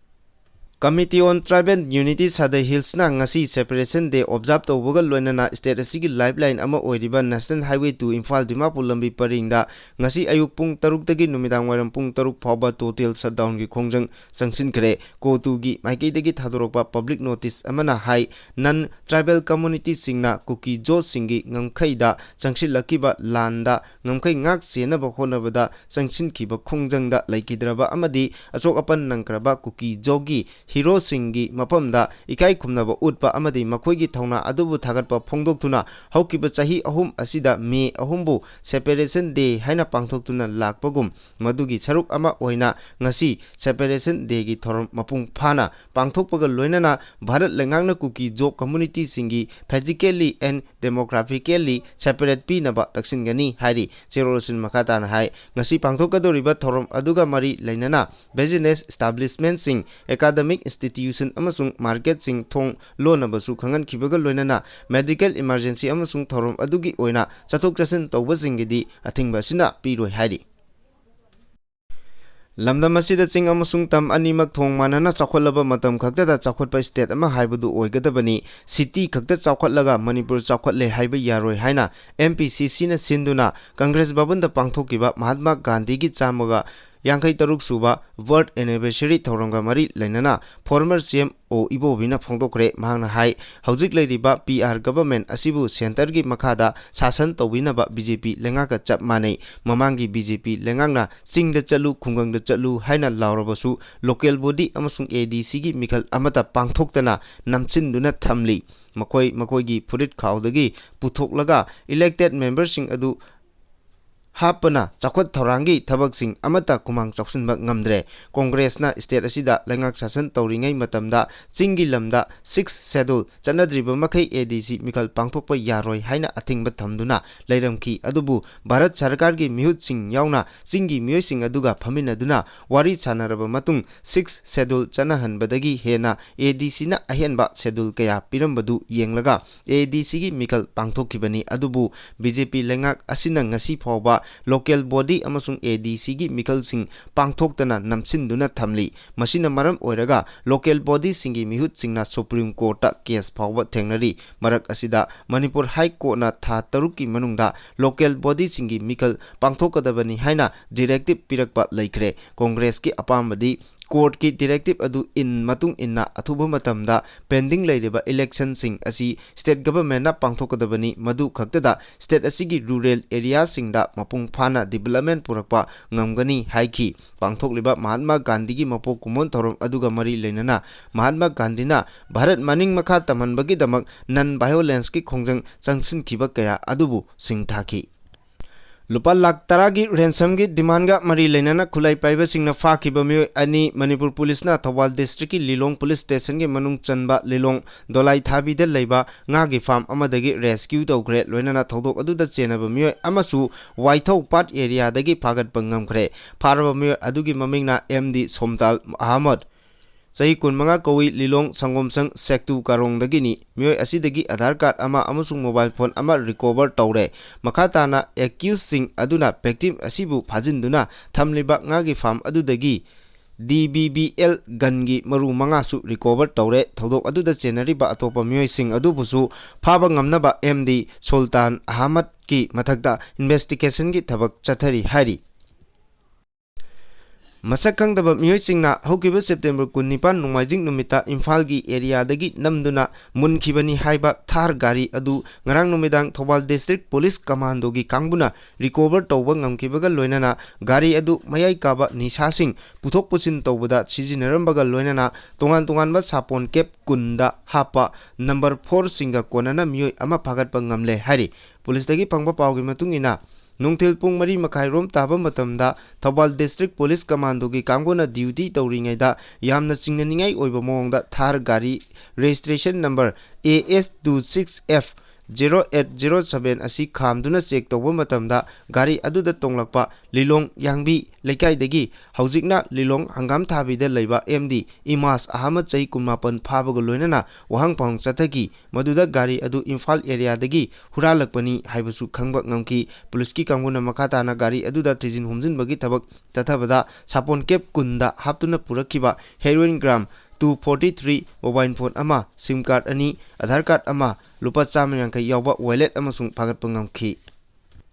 Committee on Tribal Unity Sadar Hillsꯅ ꯉꯁꯤ ꯁꯦꯄꯔꯦꯁꯟ ꯗꯦ ꯑꯣꯕꯖꯥꯔꯕ ꯇꯧꯕꯒ ꯂꯣꯏꯅꯅ ꯁ꯭ꯇꯦꯠ ꯑꯁꯤꯒꯤ ꯂꯥꯏꯐ ꯂꯥꯏꯟ ꯑꯃ ꯑꯣꯏꯔꯤꯕ national highway two Imphal Dimapur ꯂꯝꯕꯤ ꯄꯔꯤꯡꯗ ꯉꯁꯤ ꯑꯌꯨꯛ ꯄꯨꯡ ꯇꯔꯨꯛꯇꯒꯤ ꯅꯨꯃꯤꯗꯥꯡ ꯋꯥꯏꯔꯝ ꯄꯨꯡ ꯇꯔꯨꯛ ꯐꯥꯎꯕ ꯇꯣꯇꯦꯜ ꯁꯠꯗꯥꯎꯟꯒꯤ ꯈꯣꯡꯖꯪ ꯆꯪꯁꯤꯟꯈ꯭ꯔꯦ꯫ ꯀꯣꯔ ꯇꯨꯒꯤ ꯃꯥꯏꯀꯩꯗꯒꯤ ꯊꯥꯗꯣꯔꯛꯄ ꯄꯕ꯭ꯂꯤꯛ ꯅꯣꯇꯤꯁ ꯑꯃꯅ ꯍꯥꯏ, ꯅꯟ ꯇ꯭ꯔꯥꯏꯕꯦꯜ ꯀꯝꯃꯨꯅꯤꯇꯤꯁꯤꯡꯅ ꯀꯨꯀꯤ ꯖꯣꯁꯁꯤꯡꯒꯤ ꯉꯝꯈꯩꯗ ꯆꯪꯁꯤꯜꯂꯛꯈꯤꯕ ꯂꯥꯟꯗ ꯉꯝꯈꯩ ꯉꯥꯛ ꯁꯦꯟꯅꯕ ꯍꯣꯠꯅꯕꯗ ꯆꯪꯁꯤꯟꯈꯤꯕ ꯈꯣꯡꯖꯪꯗ ꯂꯩꯈꯤꯗ꯭ꯔꯕ ꯑꯃꯗꯤ ꯑꯁꯣꯛ ꯑꯄꯟ ꯅꯪꯈ꯭ꯔꯕ ꯀꯨꯀꯤ ꯖꯣꯒꯤ ꯍꯤꯔꯣꯁꯤꯡꯒꯤ ꯃꯐꯝꯗ ꯏꯀꯥꯏ ꯈꯨꯝꯅꯕ ꯎꯠꯄ ꯑꯃꯗꯤ ꯃꯈꯣꯏꯒꯤ ꯊꯧꯅꯥ ꯑꯗꯨꯕꯨ ꯊꯥꯒꯠꯄ ꯐꯣꯡꯗꯣꯛꯇꯨꯅ, ꯍꯧꯈꯤꯕ ꯆꯍꯤ ꯑꯍꯨꯝ ꯑꯁꯤꯗ ꯃꯦ ꯑꯍꯨꯝꯕꯨ ꯁꯦꯄꯔꯦꯁꯟ ꯗꯦ ꯍꯥꯏꯅ ꯄꯥꯡꯊꯣꯛꯇꯨꯅ ꯂꯥꯛꯄꯒꯨꯝ, ꯃꯗꯨꯒꯤ ꯁꯔꯨꯛ ꯑꯃ ꯑꯣꯏꯅ ꯉꯁꯤ ꯁꯦꯄꯔꯦꯁꯟ ꯗꯦꯒꯤ ꯊꯧꯔꯝ ꯃꯄꯨꯡ ꯐꯥꯅ ꯄꯥꯡꯊꯣꯛꯄꯒ ꯂꯣꯏꯅꯅ ꯚꯥꯔꯠ ꯂꯩꯉꯥꯛꯅ ꯀꯨꯀꯤ ꯖꯣ ꯀꯝꯃꯨꯅꯤꯇꯤꯁꯤꯡꯒꯤ physically and demographically separate ꯄꯤꯅꯕ ꯇꯛꯁꯤꯟꯒꯅꯤ ꯍꯥꯏꯔꯤ꯫ ꯆꯦꯔꯣꯜꯁꯤꯟ ꯃꯈꯥ ꯇꯥꯅ ꯍꯥꯏ, ꯉꯁꯤ ꯄꯥꯡꯊꯣꯛꯀꯗꯧꯔꯤꯕ ꯊꯧꯔꯝ ꯑꯗꯨꯒ ꯃꯔꯤ ꯂꯩꯅꯅ ꯕꯤꯖꯤꯅꯦꯁ ꯏꯁꯇꯥꯕ꯭ꯂꯤꯁꯃꯦꯟꯁꯤꯡ, ꯑꯦꯀꯥꯗꯃꯤꯛ institution ꯑꯃꯁꯨꯡ marketꯁꯤꯡ ꯊꯣꯡ ꯂꯣꯟꯅꯕꯁꯨ ꯈꯪꯍꯟꯈꯤꯕꯒ ꯂꯣꯏꯅꯅ medical emergency ꯑꯃꯁꯨꯡ ꯊꯧꯔꯝ ꯑꯗꯨꯒꯤ ꯑꯣꯏꯅ ꯆꯠꯊꯣꯛ ꯆꯠꯁꯤꯟ ꯇꯧꯕꯁꯤꯡꯒꯤꯗꯤ ꯑꯊꯤꯡꯕ ꯑꯁꯤꯅ ꯄꯤꯔꯣꯏ ꯍꯥꯏꯔꯤ꯫ ꯂꯝꯗꯝ ꯑꯁꯤꯗ ꯆꯤꯡ ꯑꯃꯁꯨꯡ ꯇꯝ ꯑꯅꯤꯃꯛ ꯊꯣꯡ ꯃꯥꯟꯅꯅ ꯆꯥꯎꯈꯠꯂꯕ ꯃꯇꯝ ꯈꯛꯇꯗ ꯆꯥꯎꯈꯠꯄ state ꯑꯃ ꯍꯥꯏꯕꯗꯨ ꯑꯣꯏꯒꯗꯕꯅꯤ꯫ City ꯈꯛꯇ ꯆꯥꯎꯈꯠꯂꯒ ꯃꯅꯤꯄꯨꯔ ꯆꯥꯎꯈꯠꯂꯦ ꯍꯥꯏꯕ ꯌꯥꯔꯣꯏ ꯍꯥꯏꯅ M P C Cꯅ ꯁꯤꯟꯗꯨꯅ ꯀꯪꯒ꯭ꯔꯦꯁ ꯚꯕꯟꯗ ꯄꯥꯡꯊꯣꯛꯈꯤꯕ ꯃꯍꯥꯇꯃꯥ ꯒꯥꯟꯙꯤꯒꯤ ꯆꯥꯝꯃꯒ ꯌꯥꯡꯈꯩ ꯇꯔꯨꯛ ꯁꯨꯕ birth anniversary ꯊꯧꯔꯝꯒ ꯃꯔꯤ ꯂꯩꯅꯅ former C M ꯑꯣ ꯏꯕꯣꯕꯤꯅ ꯐꯣꯡꯗꯣꯛꯈ꯭ꯔꯦ꯫ ꯃꯍꯥꯛꯅ ꯍꯥꯏ, ꯍꯧꯖꯤꯛ ꯂꯩꯔꯤꯕ P R government ꯑꯁꯤꯕꯨ centreꯒꯤ ꯃꯈꯥꯗ ꯁꯥꯁꯟ ꯇꯧꯕꯤꯅꯕ B J P ꯂꯩꯉꯥꯛꯀ ꯆꯞ ꯃꯥꯟꯅꯩ꯫ ꯃꯃꯥꯡꯒꯤ B J P ꯂꯩꯉꯥꯛꯅ "ꯆꯤꯡꯗ ꯆꯠꯂꯨ, ꯈꯨꯡꯒꯪꯗ ꯆꯠꯂꯨ" ꯍꯥꯏꯅ ꯂꯥꯎꯔꯕꯁꯨ local body ꯑꯃꯁꯨꯡ A D Cꯒꯤ ꯃꯤꯈꯜ ꯑꯃꯠꯇ ꯄꯥꯡꯊꯣꯛꯇꯅ ꯅꯝꯁꯤꯟꯗꯨꯅ ꯊꯝꯂꯤ꯫ ꯃꯈꯣꯏ ꯃꯈꯣꯏꯒꯤ ꯐꯨꯔꯤꯠ ꯈꯥꯎꯗꯒꯤ ꯄꯨꯊꯣꯛꯂꯒ elected memberꯁꯤꯡ ꯑꯗꯨ ꯍꯥꯞꯄꯅ ꯆꯥꯎꯈꯠ ꯊꯧꯔꯥꯡꯒꯤ ꯊꯕꯛꯁꯤꯡ ꯑꯃꯠꯇ ꯈꯨꯃꯥꯡ ꯆꯥꯎꯁꯤꯟꯕ ꯉꯝꯗ꯭ꯔꯦ꯫ ꯀꯪꯒ꯭ꯔꯦꯁꯅ state ꯑꯁꯤꯗ ꯂꯩꯉꯥꯛ ꯁꯥꯁꯟ ꯇꯧꯔꯤꯉꯩ ꯃꯇꯝꯗ ꯆꯤꯡꯒꯤ ꯂꯝꯗ Sixth Schedule ꯆꯠꯅꯗ꯭ꯔꯤꯕ ꯃꯈꯩ A D C ꯃꯤꯈꯜ ꯄꯥꯡꯊꯣꯛꯄ ꯌꯥꯔꯣꯏ ꯍꯥꯏꯅ ꯑꯊꯤꯡꯕ ꯊꯝꯗꯨꯅ ꯂꯩꯔꯝꯈꯤ꯫ ꯑꯗꯨꯕꯨ ꯚꯥꯔꯠ ꯁꯔꯀꯥꯔꯒꯤ ꯃꯤꯍꯨꯠꯁꯤꯡ ꯌꯥꯎꯅ ꯆꯤꯡꯒꯤ ꯃꯤꯑꯣꯏꯁꯤꯡ ꯑꯗꯨꯒ ꯐꯝꯃꯤꯟꯅꯗꯨꯅ ꯋꯥꯔꯤ ꯁꯥꯟꯅꯔꯕ ꯃꯇꯨꯡ Sixth Schedule ꯆꯠꯅꯍꯟꯕꯗꯒꯤ ꯍꯦꯟꯅ A D Cꯅ ꯑꯍꯦꯟꯕ schedule ꯀꯌꯥ ꯄꯤꯔꯝꯕꯗꯨ ꯌꯦꯡꯂꯒ A D Cꯒꯤ ꯃꯤꯈꯜ ꯄꯥꯡꯊꯣꯛꯈꯤꯕꯅꯤ꯫ ꯑꯗꯨꯕꯨ B J P ꯂꯩꯉꯥꯛ ꯑꯁꯤꯅ ꯉꯁꯤ ꯐꯥꯎꯕ local body ꯑꯃꯁꯨꯡ A D Cꯒꯤ ꯃꯤꯈꯜꯁꯤꯡ ꯄꯥꯡꯊꯣꯛꯇꯅ ꯅꯝꯁꯤꯟꯗꯨꯅ ꯊꯝꯂꯤ꯫ ꯃꯁꯤꯅ ꯃꯔꯝ ꯑꯣꯏꯔꯒ local bodyꯁꯤꯡꯒꯤ ꯃꯤꯍꯨꯠꯁꯤꯡꯅ Supreme Courtꯇ case ꯐꯥꯎꯕ ꯊꯦꯡꯅꯔꯤ꯫ ꯃꯔꯛ ꯑꯁꯤꯗ ꯃꯅꯤꯄꯨꯔ High Courtꯅ ꯊꯥ ꯇꯔꯨꯛꯀꯤ ꯃꯅꯨꯡꯗ local bodyꯁꯤꯡꯒꯤ ꯃꯤꯈꯜ ꯄꯥꯡꯊꯣꯛꯀꯗꯕꯅꯤ ꯍꯥꯏꯅ directive ꯄꯤꯔꯛꯄ ꯂꯩꯈ꯭ꯔꯦ꯫ ꯀꯪꯒ꯭ꯔꯦꯁꯀꯤ ꯑꯄꯥꯝꯕꯗꯤ courtꯀꯤ directive ꯑꯗꯨ ꯏꯟ ꯃꯇꯨꯡ ꯏꯟꯅ ꯑꯊꯨꯕ ꯃꯇꯝꯗ pending ꯂꯩꯔꯤꯕ electionꯁꯤꯡ ꯑꯁꯤ state governmentꯅ ꯄꯥꯡꯊꯣꯛꯀꯗꯕꯅꯤ꯫ ꯃꯗꯨ ꯈꯛꯇꯗ state ꯑꯁꯤꯒꯤ rural areaꯁꯤꯡꯗ ꯃꯄꯨꯡ ꯐꯥꯅ development ꯄꯨꯔꯛꯄ ꯉꯝꯒꯅꯤ ꯍꯥꯏꯈꯤ꯫ ꯄꯥꯡꯊꯣꯛꯂꯤꯕ ꯃꯍꯥꯠꯃꯥ ꯒꯥꯟꯙꯤꯒꯤ ꯃꯄꯣꯛ ꯀꯨꯝꯑꯣꯟ ꯊꯧꯔꯝ ꯑꯗꯨꯒ ꯃꯔꯤ ꯂꯩꯅꯅ ꯃꯍꯥꯠꯃꯥ ꯒꯥꯟꯙꯤꯅ ꯚꯥꯔꯠ ꯃꯅꯤꯡ ꯃꯈꯥ ꯇꯝꯍꯟꯕꯒꯤꯗꯃꯛ non-violenceꯀꯤ ꯈꯣꯡꯖꯪ ꯆꯪꯁꯤꯟꯈꯤꯕ ꯀꯌꯥ ꯑꯗꯨꯕꯨ ꯁꯤꯡꯊꯥꯈꯤ꯫ ꯂꯨꯄꯥ ꯂꯥꯈ ꯇꯔꯥꯒꯤ ransomꯒꯤ demandꯒ ꯃꯔꯤ ꯂꯩꯅꯅ ꯈꯨꯠꯂꯥꯏ ꯄꯥꯏꯕꯁꯤꯡꯅ ꯐꯥꯈꯤꯕ ꯃꯤꯑꯣꯏ ꯑꯅꯤ꯫ ꯃꯅꯤꯄꯨꯔ ꯄꯨꯂꯤꯁꯅ ꯊꯧꯕꯥꯜ districtꯀꯤ ꯂꯤꯂꯣꯡ police stationꯒꯤ ꯃꯅꯨꯡ ꯆꯟꯕ ꯂꯤꯂꯣꯡ ꯗꯣꯂꯥꯏꯊꯥꯕꯤꯗ ꯂꯩꯕ ꯉꯥꯒꯤ farm ꯑꯃꯗꯒꯤ rescue ꯇꯧꯈ꯭ꯔꯦ꯫ ꯂꯣꯏꯅꯅ ꯊꯧꯗꯣꯛ ꯑꯗꯨꯗ ꯆꯦꯟꯅꯕ ꯃꯤꯑꯣꯏ ꯑꯃꯁꯨ ꯋꯥꯏꯊꯧ ꯄꯥꯠ areaꯗꯒꯤ ꯐꯥꯒꯠꯄ ꯉꯝꯈ꯭ꯔꯦ꯫ ꯐꯥꯔꯕ ꯃꯤꯑꯣꯏ ꯑꯗꯨꯒꯤ ꯃꯃꯤꯡꯅ M D ꯁꯣꯝꯇꯥꯜ ꯑꯍꯃꯗ, ꯆꯍꯤ ꯀꯨꯟꯃꯉꯥ ꯀꯧꯏ, ꯂꯤꯂꯣꯡ ꯁꯪꯒꯣꯝꯁꯪ ꯁꯦꯛꯇꯨ ꯀꯥꯔꯣꯡꯗꯒꯤꯅꯤ꯫ ꯃꯤꯑꯣꯏ ꯑꯁꯤꯗꯒꯤ ꯑꯙꯥꯔ ꯀꯥꯔꯗ ꯑꯃ ꯑꯃꯁꯨꯡ ꯃꯣꯕꯥꯏꯜ ꯐꯣꯟ ꯑꯃ ꯔꯤꯀꯣꯚꯔ ꯇꯧꯔꯦ꯫ ꯃꯈꯥ ꯇꯥꯅ ꯑꯦꯀ꯭ꯌꯨꯁꯁꯤꯡ ꯑꯗꯨꯅ ꯚꯤꯛꯇꯤꯝ ꯑꯁꯤꯕꯨ ꯐꯥꯖꯤꯟꯗꯨꯅ ꯊꯝꯂꯤꯕ ꯉꯥꯒꯤ ꯐꯥꯔꯝ ꯑꯗꯨꯗꯒꯤ ꯗꯤ ꯕꯤ ꯕꯤ ꯑꯦꯜ ꯒꯟꯒꯤ ꯃꯔꯨ ꯃꯉꯥꯁꯨ ꯔꯤꯀꯣꯚꯔ ꯇꯧꯔꯦ꯫ ꯊꯧꯗꯣꯛ ꯑꯗꯨꯗ ꯆꯦꯟꯅꯔꯤꯕ ꯑꯇꯣꯞꯄ ꯃꯤꯑꯣꯏꯁꯤꯡ ꯑꯗꯨꯕꯨꯁꯨ ꯐꯥꯕ ꯉꯝꯅꯕ ꯑꯦꯝ ꯗꯤ ꯁꯨꯜꯇꯥꯟ ꯑꯍꯃꯗꯀꯤ ꯃꯊꯛꯇ ꯏꯟꯚꯦꯁꯇꯤꯒꯦꯁꯟꯒꯤ ꯊꯕꯛ ꯆꯠꯊꯔꯤ ꯍꯥꯏꯔꯤ꯫ ꯃꯁꯛ ꯈꯪꯗꯕ ꯃꯤꯑꯣꯏꯁꯤꯡꯅ ꯍꯧꯈꯤꯕ ꯁꯦꯞꯇꯦꯝꯕꯔ ꯀꯨꯟꯅꯤꯄꯥꯟ ꯅꯣꯡꯃꯥꯏꯖꯤꯡ ꯅꯨꯃꯤꯠꯇ ꯏꯝꯐꯥꯜꯒꯤ ꯑꯦꯔꯤꯌꯥꯗꯒꯤ ꯅꯝꯗꯨꯅ ꯃꯨꯟꯈꯤꯕꯅꯤ ꯍꯥꯏꯕ ꯊꯥꯔ ꯒꯥꯔꯤ ꯑꯗꯨ ꯉꯔꯥꯡ ꯅꯨꯃꯤꯗꯥꯡ ꯊꯧꯕꯥꯜ ꯗꯤꯁꯇ꯭ꯔꯤꯛ ꯄꯨꯂꯤꯁ ꯀꯃꯥꯟꯗꯣꯒꯤ ꯀꯥꯡꯕꯨꯅ ꯔꯤꯀꯣꯚꯔ ꯇꯧꯕ ꯉꯝꯈꯤꯕꯒ ꯂꯣꯏꯅꯅ ꯒꯥꯔꯤ ꯑꯗꯨ ꯃꯌꯥꯏ ꯀꯥꯕ ꯅꯤꯁꯥꯁꯤꯡ ꯄꯨꯊꯣꯛ ꯄꯨꯁꯤꯟ ꯇꯧꯕꯗ ꯁꯤꯖꯤꯟꯅꯔꯝꯕꯒ ꯂꯣꯏꯅꯅ ꯇꯣꯉꯥꯟ ꯇꯣꯉꯥꯟꯕ ꯁꯥꯄꯣꯟ ꯀꯦꯞ ꯀꯨꯟꯗ ꯍꯥꯞꯄ ꯅꯝꯕꯔ ꯐꯣꯔꯁꯤꯡꯒ ꯀꯣꯟꯅꯅ ꯃꯤꯑꯣꯏ ꯑꯃ ꯐꯥꯒꯠꯄ ꯉꯝꯂꯦ ꯍꯥꯏꯔꯤ꯫ ꯄꯨꯂꯤꯁꯇꯒꯤ ꯐꯪꯕ ꯄꯥꯎꯒꯤ ꯃꯇꯨꯡ ꯏꯟꯅ, ꯅꯨꯡꯊꯤꯜ ꯄꯨꯡ ꯃꯔꯤ ꯃꯈꯥꯏ ꯔꯣꯝ ꯇꯥꯕ ꯃꯇꯝꯗ ꯊꯧꯕꯥꯜ ꯗꯤꯁꯇ꯭ꯔꯤꯛ ꯄꯨꯂꯤꯁ ꯀꯃꯥꯟꯗꯣꯒꯤ ꯀꯥꯡꯕꯨꯅ ꯗ꯭ꯌꯨꯇꯤ ꯇꯧꯔꯤꯉꯩꯗ ꯌꯥꯝꯅ ꯆꯤꯡꯅꯅꯤꯡꯉꯥꯏ ꯑꯣꯏꯕ ꯃꯑꯣꯡꯗ ꯊꯥꯔ ꯒꯥꯔꯤ registration number A S two six F zero eight zero seven ꯑꯁꯤ ꯈꯥꯝꯗꯨꯅ ꯆꯦꯛ ꯇꯧꯕ ꯃꯇꯝꯗ ꯒꯥꯔꯤ ꯑꯗꯨꯗ ꯇꯣꯡꯂꯛꯄ ꯂꯤꯂꯣꯡ ꯌꯥꯡꯕꯤ ꯂꯩꯀꯥꯏꯗꯒꯤ ꯍꯧꯖꯤꯛꯅ ꯂꯤꯂꯣꯡ ꯍꯪꯒꯥꯝ ꯊꯥꯕꯤꯗ ꯂꯩꯕ ꯑꯦꯝ ꯗꯤ ꯏꯃꯥꯖ ꯑꯍꯃꯗ ꯆꯍꯤ ꯀꯨꯟꯃꯥꯄꯟ ꯐꯥꯕꯒ ꯂꯣꯏꯅꯅ ꯋꯥꯍꯪ ꯄꯥꯎꯍꯪ ꯆꯠꯊꯈꯤ꯫ ꯃꯗꯨꯗ ꯒꯥꯔꯤ ꯑꯗꯨ ꯏꯝꯐꯥꯜ ꯑꯦꯔꯤꯌꯥꯗꯒꯤ ꯍꯨꯔꯥꯜꯂꯛꯄꯅꯤ ꯍꯥꯏꯕꯁꯨ ꯈꯪꯕ ꯉꯝꯈꯤ꯫ ꯄꯨꯂꯤꯁꯀꯤ ꯀꯥꯡꯕꯨꯅ ꯃꯈꯥ ꯇꯥꯅ ꯒꯥꯔꯤ ꯑꯗꯨꯗ ꯊꯤꯖꯤꯟ ꯍꯨꯝꯖꯤꯟꯕꯒꯤ ꯊꯕꯛ ꯆꯠꯊꯕꯗ ꯁꯥꯄꯣꯟ ꯀꯦꯞ ꯀꯨꯟꯗ ꯍꯥꯞꯇꯨꯅ ꯄꯨꯔꯛꯈꯤꯕ heroin gram two forty three, mobile phone ꯑꯃ, ꯁꯤꯝ ꯀꯥꯔꯗ ꯑꯅꯤ, ꯑꯙꯥꯔ ꯀꯥꯔꯗ ꯑꯃ, ꯂꯨꯄꯥ ꯆꯥꯝꯃ ꯌꯥꯡꯈꯩ ꯌꯥꯎꯕ ꯋꯦꯂꯦꯠ ꯑꯃꯁꯨꯡ ꯐꯥꯒꯠꯄ ꯉꯝꯈꯤ꯫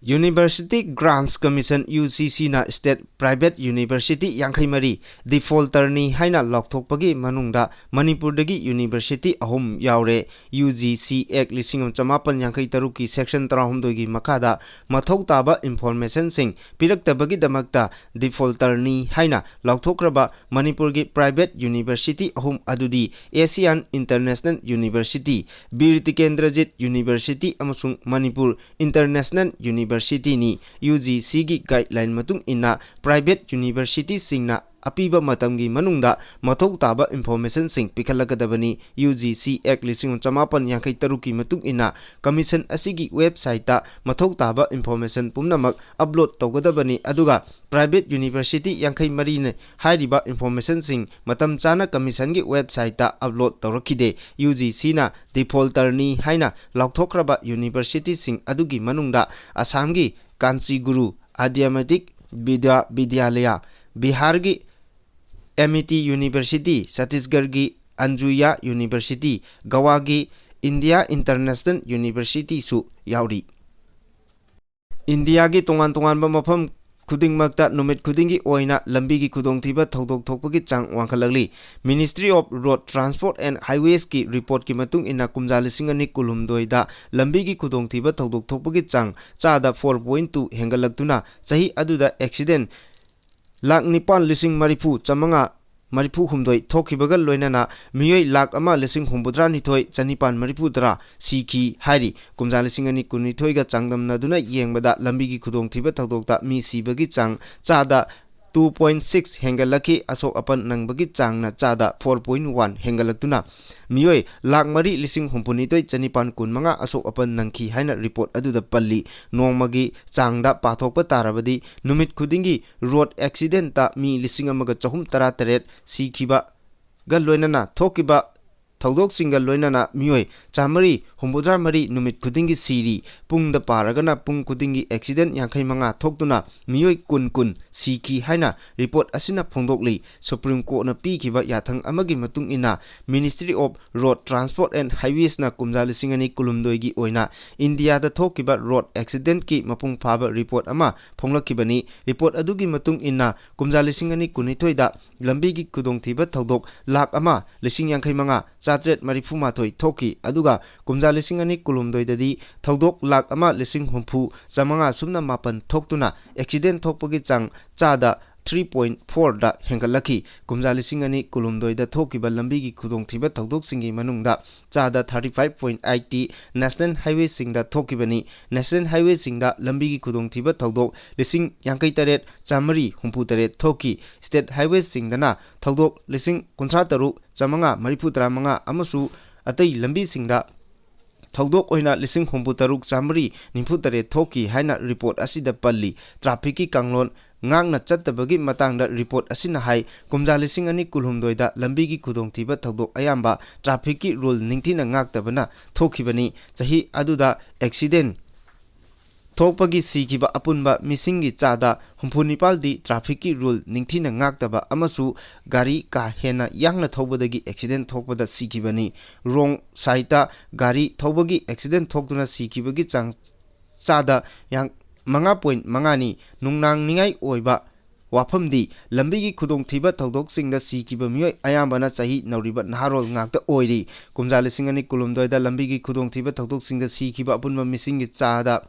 University Grants Commission, U G ꯁꯤꯅ state private university ꯌꯥꯡꯈꯩ ꯃꯔꯤ ꯗꯤꯐꯣꯜꯇꯔꯅꯤ ꯍꯥꯏꯅ ꯂꯥꯎꯊꯣꯛꯄꯒꯤ ꯃꯅꯨꯡꯗ ꯃꯅꯤꯄꯨꯔꯗꯒꯤ ꯌꯨꯅꯤꯚꯔꯁꯤꯇꯤ ꯑꯍꯨꯝ ꯌꯥꯎꯔꯦ꯫ ꯌꯨ ꯖꯤ ꯁꯤ ꯑꯦꯛ ꯂꯤꯁꯤꯡ ꯑꯃ ꯆꯃꯥꯄꯟ ꯌꯥꯡꯈꯩ ꯇꯔꯨꯛꯀꯤ section ꯇꯔꯥꯍꯨꯝꯗꯣꯏꯒꯤ ꯃꯈꯥꯗ ꯃꯊꯧ ꯇꯥꯕ informationꯁꯤꯡ ꯄꯤꯔꯛꯇꯕꯒꯤꯗꯃꯛꯇ ꯗꯤꯐꯣꯜꯇꯔꯅꯤ ꯍꯥꯏꯅ ꯂꯥꯎꯊꯣꯛꯈ꯭ꯔꯕ ꯃꯅꯤꯄꯨꯔꯒꯤ private university ꯑꯍꯨꯝ ꯑꯗꯨꯗꯤ Asian International University, Bir Tikendrajit University ꯑꯃꯁꯨꯡ ꯃꯅꯤꯄꯨꯔ International Universityꯅꯤ꯫ ꯌꯨ ꯖꯤ ꯁꯤꯒꯤ guideline ꯃꯇꯨꯡ ꯏꯟꯅ private universityꯁꯤꯡꯅ ꯑꯄꯤꯕ ꯃꯇꯝꯒꯤ ꯃꯅꯨꯡꯗ ꯃꯊꯧ ꯇꯥꯕ informationꯁꯤꯡ ꯄꯤꯈꯠꯂꯛꯀꯗꯕꯅꯤ꯫ UGC Act ꯂꯤꯁꯤꯡ ꯑꯃ ꯆꯃꯥꯄꯟ ꯌꯥꯡꯈꯩ ꯇꯔꯨꯛꯀꯤ ꯃꯇꯨꯡ ꯏꯟꯅ commission ꯑꯁꯤꯒꯤ websiteꯇ ꯃꯊꯧ ꯇꯥꯕ information ꯄꯨꯝꯅꯃꯛ upload ꯇꯧꯒꯗꯕꯅꯤ, ꯑꯗꯨꯒ private university ꯌꯥꯡꯈꯩ ꯃꯔꯤꯅ ꯍꯥꯏꯔꯤꯕ informationꯁꯤꯡ ꯃꯇꯝ ꯆꯥꯅ commissionꯒꯤ websiteꯇ upload ꯇꯧꯔꯛꯈꯤꯗꯦ꯫ UGCꯅ defaulterꯅꯤ ꯍꯥꯏꯅ ꯂꯥꯎꯊꯣꯛꯈ꯭ꯔꯕ universityꯁꯤꯡ ꯑꯗꯨꯒꯤ ꯃꯅꯨꯡꯗ ꯑꯁꯥꯝꯒꯤ ꯀꯥꯟꯆꯤꯒꯨꯔꯨ ꯑꯥꯗ꯭ꯌꯥꯃꯤꯇꯤꯛ ꯕꯤꯗ꯭ꯌꯥ ꯕꯤꯗ꯭ꯌꯥꯂꯌꯥ, ꯕꯤꯍꯥꯔꯒꯤ ꯑꯦꯃꯤꯇꯤ University, ꯆꯇꯤꯁꯒꯔꯒꯤ ꯑꯟꯖꯨꯌꯥ University, ꯒꯋꯥꯒꯤ India International Universityꯁꯨ ꯌꯥꯎꯔꯤ꯫ ꯏꯟꯗꯤꯌꯥꯒꯤ ꯇꯣꯉꯥꯟ ꯇꯣꯉꯥꯟꯕ ꯃꯐꯝ ꯈꯨꯗꯤꯡꯃꯛꯇ ꯅꯨꯃꯤꯠ ꯈꯨꯗꯤꯡꯒꯤ ꯑꯣꯏꯅ ꯂꯝꯕꯤꯒꯤ ꯈꯨꯗꯣꯡꯊꯤꯕ ꯊꯧꯗꯣꯛ ꯊꯣꯛꯄꯒꯤ ꯆꯥꯡ ꯋꯥꯡꯈꯠꯂꯛꯂꯤ꯫ Ministry of Road Transport and Highwaysꯀꯤ reportꯀꯤ ꯃꯇꯨꯡ ꯏꯟꯅ, ꯀꯨꯝꯖꯥ ꯂꯤꯁꯤꯡ ꯑꯅꯤ ꯀꯨꯟꯍꯨꯝꯗꯣꯏꯗ ꯂꯝꯕꯤꯒꯤ ꯈꯨꯗꯣꯡꯊꯤꯕ ꯊꯧꯗꯣꯛ ꯊꯣꯛꯄꯒꯤ ꯆꯥꯡ ꯆꯥꯗ four point two ꯍꯦꯟꯒꯠꯂꯛꯇꯨꯅ, ꯆꯍꯤ ꯑꯗꯨꯗ accident ꯂꯥꯈ ꯅꯤꯄꯥꯟ ꯂꯤꯁꯤꯡ ꯃꯔꯤꯐꯨ ꯆꯥꯃꯉꯥ ꯃꯔꯤꯐꯨ ꯍꯨꯝꯗꯣꯏ ꯊꯣꯛꯈꯤꯕꯒ ꯂꯣꯏꯅꯅ ꯃꯤꯑꯣꯏ ꯂꯥꯈ ꯑꯃ ꯂꯤꯁꯤꯡ ꯍꯨꯝꯐꯨꯇꯔꯥ ꯅꯤꯊꯣꯏ ꯆꯅꯤꯄꯥꯟ ꯃꯔꯤꯐꯨ ꯇꯔꯥ ꯁꯤꯈꯤ ꯍꯥꯏꯔꯤ꯫ ꯀꯨꯝꯖꯥ ꯂꯤꯁꯤꯡ ꯑꯅꯤ ꯀꯨꯟꯅꯤꯊꯣꯏꯒ ꯆꯥꯡꯗꯝꯅꯗꯨꯅ ꯌꯦꯡꯕꯗ ꯂꯝꯕꯤꯒꯤ ꯈꯨꯗꯣꯡꯊꯤꯕ ꯊꯧꯗꯣꯛꯇ ꯃꯤ ꯁꯤꯕꯒꯤ ꯆꯥꯡ ꯆꯥꯗ two point six ꯍꯦꯟꯒꯠꯂꯛꯈꯤ꯫ ꯑꯁꯣꯛ ꯑꯄꯟ ꯅꯪꯕꯒꯤ ꯆꯥꯡꯅ ꯆꯥꯗ four point one ꯍꯦꯟꯒꯠꯂꯛꯇꯨꯅ ꯃꯤꯑꯣꯏ ꯂꯥꯈ ꯃꯔꯤ ꯂꯤꯁꯤꯡ ꯍꯨꯝꯐꯨꯅꯤꯊꯣꯏ ꯆꯅꯤꯄꯥꯟ ꯀꯨꯟꯃꯉꯥ ꯑꯁꯣꯛ ꯑꯄꯟ ꯅꯪꯈꯤ ꯍꯥꯏꯅ report ꯑꯗꯨꯗ ꯄꯜꯂꯤ꯫ ꯅꯣꯡꯃꯒꯤ ꯆꯥꯡꯗ ꯄꯥꯊꯣꯛꯄ ꯇꯥꯔꯕꯗꯤ ꯅꯨꯃꯤꯠ ꯈꯨꯗꯤꯡꯒꯤ road accidentꯇ ꯃꯤ ꯂꯤꯁꯤꯡ ꯑꯃꯒ ꯆꯍꯨꯝ ꯇꯔꯥꯇꯔꯦꯠ ꯁꯤꯈꯤꯕꯒ ꯂꯣꯏꯅꯅ ꯊꯣꯛꯈꯤꯕ ꯊꯧꯗꯣꯛꯁꯤꯡꯒ ꯂꯣꯏꯅꯅ ꯃꯤꯑꯣꯏ ꯆꯥꯃꯔꯤ ꯍꯨꯝꯐꯨꯇꯔꯥ ꯃꯔꯤ ꯅꯨꯃꯤꯠ ꯈꯨꯗꯤꯡꯒꯤ ꯁꯤꯔꯤ꯫ ꯄꯨꯡꯗ ꯄꯥꯔꯒꯅ ꯄꯨꯡ ꯈꯨꯗꯤꯡꯒꯤ accident ꯌꯥꯡꯈꯩ ꯃꯉꯥ ꯊꯣꯛꯇꯨꯅ ꯃꯤꯑꯣꯏ ꯀꯨꯟ ꯀꯨꯟ ꯁꯤꯈꯤ ꯍꯥꯏꯅ report ꯑꯁꯤꯅ ꯐꯣꯡꯗꯣꯛꯂꯤ꯫ Supreme Courtꯅ ꯄꯤꯈꯤꯕ ꯌꯥꯊꯪ ꯑꯃꯒꯤ ꯃꯇꯨꯡ ꯏꯟꯅ Ministry of Road Transport and Highwaysꯅ ꯀꯨꯝꯖꯥ ꯂꯤꯁꯤꯡ ꯑꯅꯤ ꯀꯨꯟꯍꯨꯝꯗꯣꯏꯒꯤ ꯑꯣꯏꯅ ꯏꯟꯗꯤꯌꯥꯗ ꯊꯣꯛꯈꯤꯕ road accidentꯀꯤ ꯃꯄꯨꯡ ꯐꯥꯕ report ꯑꯃ ꯐꯣꯡꯂꯛꯈꯤꯕꯅꯤ꯫ Report ꯑꯗꯨꯒꯤ ꯃꯇꯨꯡ ꯏꯟꯅ ꯀꯨꯝꯖꯥ ꯂꯤꯁꯤꯡ ꯑꯅꯤ ꯀꯨꯟꯅꯤꯊꯣꯏꯗ ꯂꯝꯕꯤꯒꯤ ꯈꯨꯗꯣꯡꯊꯤꯕ ꯊꯧꯗꯣꯛ ꯂꯥꯈ ꯑꯃ ꯂꯤꯁꯤꯡ ꯌꯥꯡꯈꯩ ꯃꯉꯥ ꯆꯥꯇ꯭ꯔꯦꯠ ꯃꯔꯤꯐꯨ ꯃꯥꯊꯣꯏ ꯊꯣꯛꯈꯤ, ꯑꯗꯨꯒ ꯀꯨꯝꯖꯥ ꯂꯤꯁꯤꯡ ꯑꯅꯤ ꯀꯨꯟꯍꯨꯝꯗꯣꯏꯗꯗꯤ ꯊꯧꯗꯣꯛ ꯂꯥꯈ ꯑꯃ ꯂꯤꯁꯤꯡ ꯍꯨꯝꯐꯨ ꯆꯥꯃꯉꯥ ꯁꯨꯞꯅ ꯃꯥꯄꯟ ꯊꯣꯛꯇꯨꯅ accident ꯊꯣꯛꯄꯒꯤ ꯆꯥꯡ ꯆꯥꯗ ꯊ꯭ꯔꯤ ꯄꯣꯏꯟ ꯐꯣꯔꯗ ꯍꯦꯟꯒꯠꯂꯛꯈꯤ꯫ ꯀꯨꯝꯖꯥ ꯂꯤꯁꯤꯡ ꯑꯅꯤ ꯀꯨꯟꯍꯨꯝꯗꯣꯏꯗ ꯊꯣꯛꯈꯤꯕ ꯂꯝꯕꯤꯒꯤ ꯈꯨꯗꯣꯡꯊꯤꯕ ꯊꯧꯗꯣꯛꯁꯤꯡꯒꯤ ꯃꯅꯨꯡꯗ ꯆꯥꯗ thirty five point eighty national ꯍꯥꯏꯋꯦꯁꯤꯡꯗ ꯊꯣꯛꯈꯤꯕꯅꯤ꯫ ꯅꯦꯁꯅꯦꯜ ꯍꯥꯏꯋꯦꯁꯤꯡꯗ ꯂꯝꯕꯤꯒꯤ ꯈꯨꯗꯣꯡꯊꯤꯕ ꯊꯧꯗꯣꯛ ꯂꯤꯁꯤꯡ ꯌꯥꯡꯈꯩ ꯇꯔꯦꯠ ꯆꯥꯃꯔꯤ ꯍꯨꯝꯐꯨ ꯇꯔꯦꯠ ꯊꯣꯛꯈꯤ꯫ ꯁ꯭ꯇꯦꯠ ꯍꯥꯏꯋꯦꯁꯤꯡꯗꯅ ꯊꯧꯗꯣꯛ ꯂꯤꯁꯤꯡ ꯀꯨꯟꯊ꯭ꯔꯥ ꯇꯔꯨꯛ ꯆꯥꯃꯉꯥ ꯃꯔꯤꯐꯨ ꯇꯔꯥ ꯃꯉꯥ ꯑꯃꯁꯨ ꯑꯇꯩ ꯂꯝꯕꯤꯁꯤꯡꯗ ꯊꯧꯗꯣꯛ ꯑꯣꯏꯅ ꯂꯤꯁꯤꯡ ꯍꯨꯝꯐꯨ ꯇꯔꯨꯛ ꯆꯥꯃꯔꯤ ꯅꯤꯐꯨ ꯇꯔꯦꯠ ꯊꯣꯛꯈꯤ ꯍꯥꯏꯅ ꯔꯤꯄꯣꯔꯠ ꯑꯁꯤꯗ ꯄꯜꯂꯤ꯫ ꯇ꯭ꯔꯥꯐꯤꯛꯀꯤ ꯀꯥꯡꯂꯣꯟ ꯉꯥꯛꯅ ꯆꯠꯇꯕꯒꯤ ꯃꯇꯥꯡꯗ ꯔꯤꯄꯣꯔꯠ ꯑꯁꯤꯅ ꯍꯥꯏ, ꯀꯨꯝꯖꯥ ꯂꯤꯁꯤꯡ ꯑꯅꯤ ꯀꯨꯟꯍꯨꯝꯗꯣꯏꯗ ꯂꯝꯕꯤꯒꯤ ꯈꯨꯗꯣꯡꯊꯤꯕ ꯊꯧꯗꯣꯛ ꯑꯌꯥꯝꯕ ꯇ꯭ꯔꯥꯐꯤꯛꯀꯤ ꯔꯨꯜ ꯅꯤꯡꯊꯤꯅ ꯉꯥꯛꯇꯕꯅ ꯊꯣꯛꯈꯤꯕꯅꯤ꯫ ꯆꯍꯤ ꯑꯗꯨꯗ ꯑꯦꯛꯁꯤꯗꯦꯟ ꯊꯣꯛꯄꯒꯤ ꯁꯤꯈꯤꯕ ꯑꯄꯨꯟꯕ ꯃꯤꯁꯤꯡꯒꯤ ꯆꯥꯗ ꯍꯨꯝꯐꯨ ꯅꯤꯄꯥꯜꯗꯤ ꯇ꯭ꯔꯥꯐꯤꯛꯀꯤ ꯔꯨꯜ ꯅꯤꯡꯊꯤꯅ ꯉꯥꯛꯇꯕ ꯑꯃꯁꯨ ꯒꯥꯔꯤ ꯀꯥ ꯍꯦꯟꯅ ꯌꯥꯡꯅ ꯊꯧꯕꯗꯒꯤ ꯑꯦꯛꯁꯤꯗꯦꯟ ꯊꯣꯛꯄꯗ ꯁꯤꯈꯤꯕꯅꯤ꯫ ꯔꯣꯡ ꯁꯥꯏꯠꯇ ꯒꯥꯔꯤ ꯊꯧꯕꯒꯤ ꯑꯦꯛꯁꯤꯗꯦꯟ ꯊꯣꯛꯇꯨꯅ ꯁꯤꯈꯤꯕꯒꯤ ꯆꯥꯡ ꯆꯥꯗ ꯌꯥꯡ-, ꯃꯉꯥ ꯄꯣꯏꯟ ꯃꯉꯥꯅꯤ꯫ ꯅꯨꯡꯅꯥꯡꯅꯤꯡꯉꯥꯏ ꯑꯣꯏꯕ ꯋꯥꯐꯝꯗꯤ, ꯂꯝꯕꯤꯒꯤ ꯈꯨꯗꯣꯡꯊꯤꯕ ꯊꯧꯗꯣꯛꯁꯤꯡꯗ ꯁꯤꯈꯤꯕ ꯃꯤꯑꯣꯏ ꯑꯌꯥꯝꯕꯅ ꯆꯍꯤ ꯅꯧꯔꯤꯕ ꯅꯍꯥꯔꯣꯜ ꯉꯥꯛꯇ ꯑꯣꯏꯔꯤ꯫ ꯀꯨꯝꯖꯥ ꯂꯤꯁꯤꯡ ꯑꯅꯤ ꯀꯨꯟꯍꯨꯝꯗꯣꯏꯗ ꯂꯝꯕꯤꯒꯤ ꯈꯨꯗꯣꯡꯊꯤꯕ ꯊꯧꯗꯣꯛꯁꯤꯡꯗ ꯁꯤꯈꯤꯕ ꯑꯄꯨꯟꯕ ꯃꯤꯁꯤꯡꯒꯤ ꯆꯥꯗ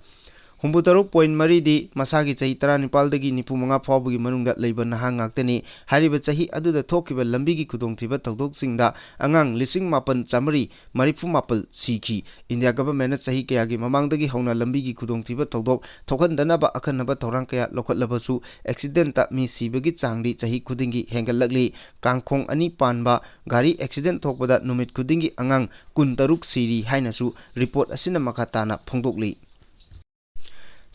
ꯍꯨꯝꯐꯨꯇꯔꯨꯛ ꯄꯣꯏꯟ ꯃꯔꯤꯗꯤ ꯃꯁꯥꯒꯤ ꯆꯍꯤ ꯇꯔꯥꯅꯤꯄꯥꯜꯗꯒꯤ ꯅꯤꯐꯨꯃꯉꯥ ꯐꯥꯎꯕꯒꯤ ꯃꯅꯨꯡꯗ ꯂꯩꯕ ꯅꯍꯥ ꯉꯥꯛꯇꯅꯤ꯫ ꯍꯥꯏꯔꯤꯕ ꯆꯍꯤ ꯑꯗꯨꯗ ꯊꯣꯛꯈꯤꯕ ꯂꯝꯕꯤꯒꯤ ꯈꯨꯗꯣꯡꯊꯤꯕ ꯊꯧꯗꯣꯛꯁꯤꯡꯗ ꯑꯉꯥꯡ ꯂꯤꯁꯤꯡ ꯃꯥꯄꯟ ꯆꯥꯃꯔꯤ ꯃꯔꯤꯐꯨ ꯃꯥꯄꯜ ꯁꯤꯈꯤ꯫ ꯏꯟꯗꯤꯌꯥ ꯒꯚꯔꯟꯃꯦꯟꯠꯅ ꯆꯍꯤ ꯀꯌꯥꯒꯤ ꯃꯃꯥꯡꯗꯒꯤ ꯍꯧꯅ ꯂꯝꯕꯤꯒꯤ ꯈꯨꯗꯣꯡꯊꯤꯕ ꯊꯧꯗꯣꯛ ꯊꯣꯛꯍꯟꯗꯅꯕ ꯑꯈꯟꯅꯕ ꯊꯧꯔꯥꯡ ꯀꯌꯥ ꯂꯧꯈꯠꯂꯕꯁꯨ, ꯑꯦꯛꯁꯤꯗꯦꯟꯠꯇ ꯃꯤ ꯁꯤꯕꯒꯤ ꯆꯥꯡꯗꯤ ꯆꯍꯤ ꯈꯨꯗꯤꯡꯒꯤ ꯍꯦꯟꯒꯠꯂꯛꯂꯤ꯫ ꯀꯥꯡꯈꯣꯡ ꯑꯅꯤ ꯄꯥꯟꯕ ꯒꯥꯔꯤ ꯑꯦꯛꯁꯤꯗꯦꯟꯠ ꯊꯣꯛꯄꯗ ꯅꯨꯃꯤꯠ ꯈꯨꯗꯤꯡꯒꯤ ꯑꯉꯥꯡ ꯀꯨꯟꯇꯔꯨꯛ ꯁꯤꯔꯤ ꯍꯥꯏꯅꯁꯨ ꯔꯤꯄꯣꯔꯠ ꯑꯁꯤꯅ ꯃꯈꯥ ꯇꯥꯅ ꯐꯣꯡꯗꯣꯛꯂꯤ꯫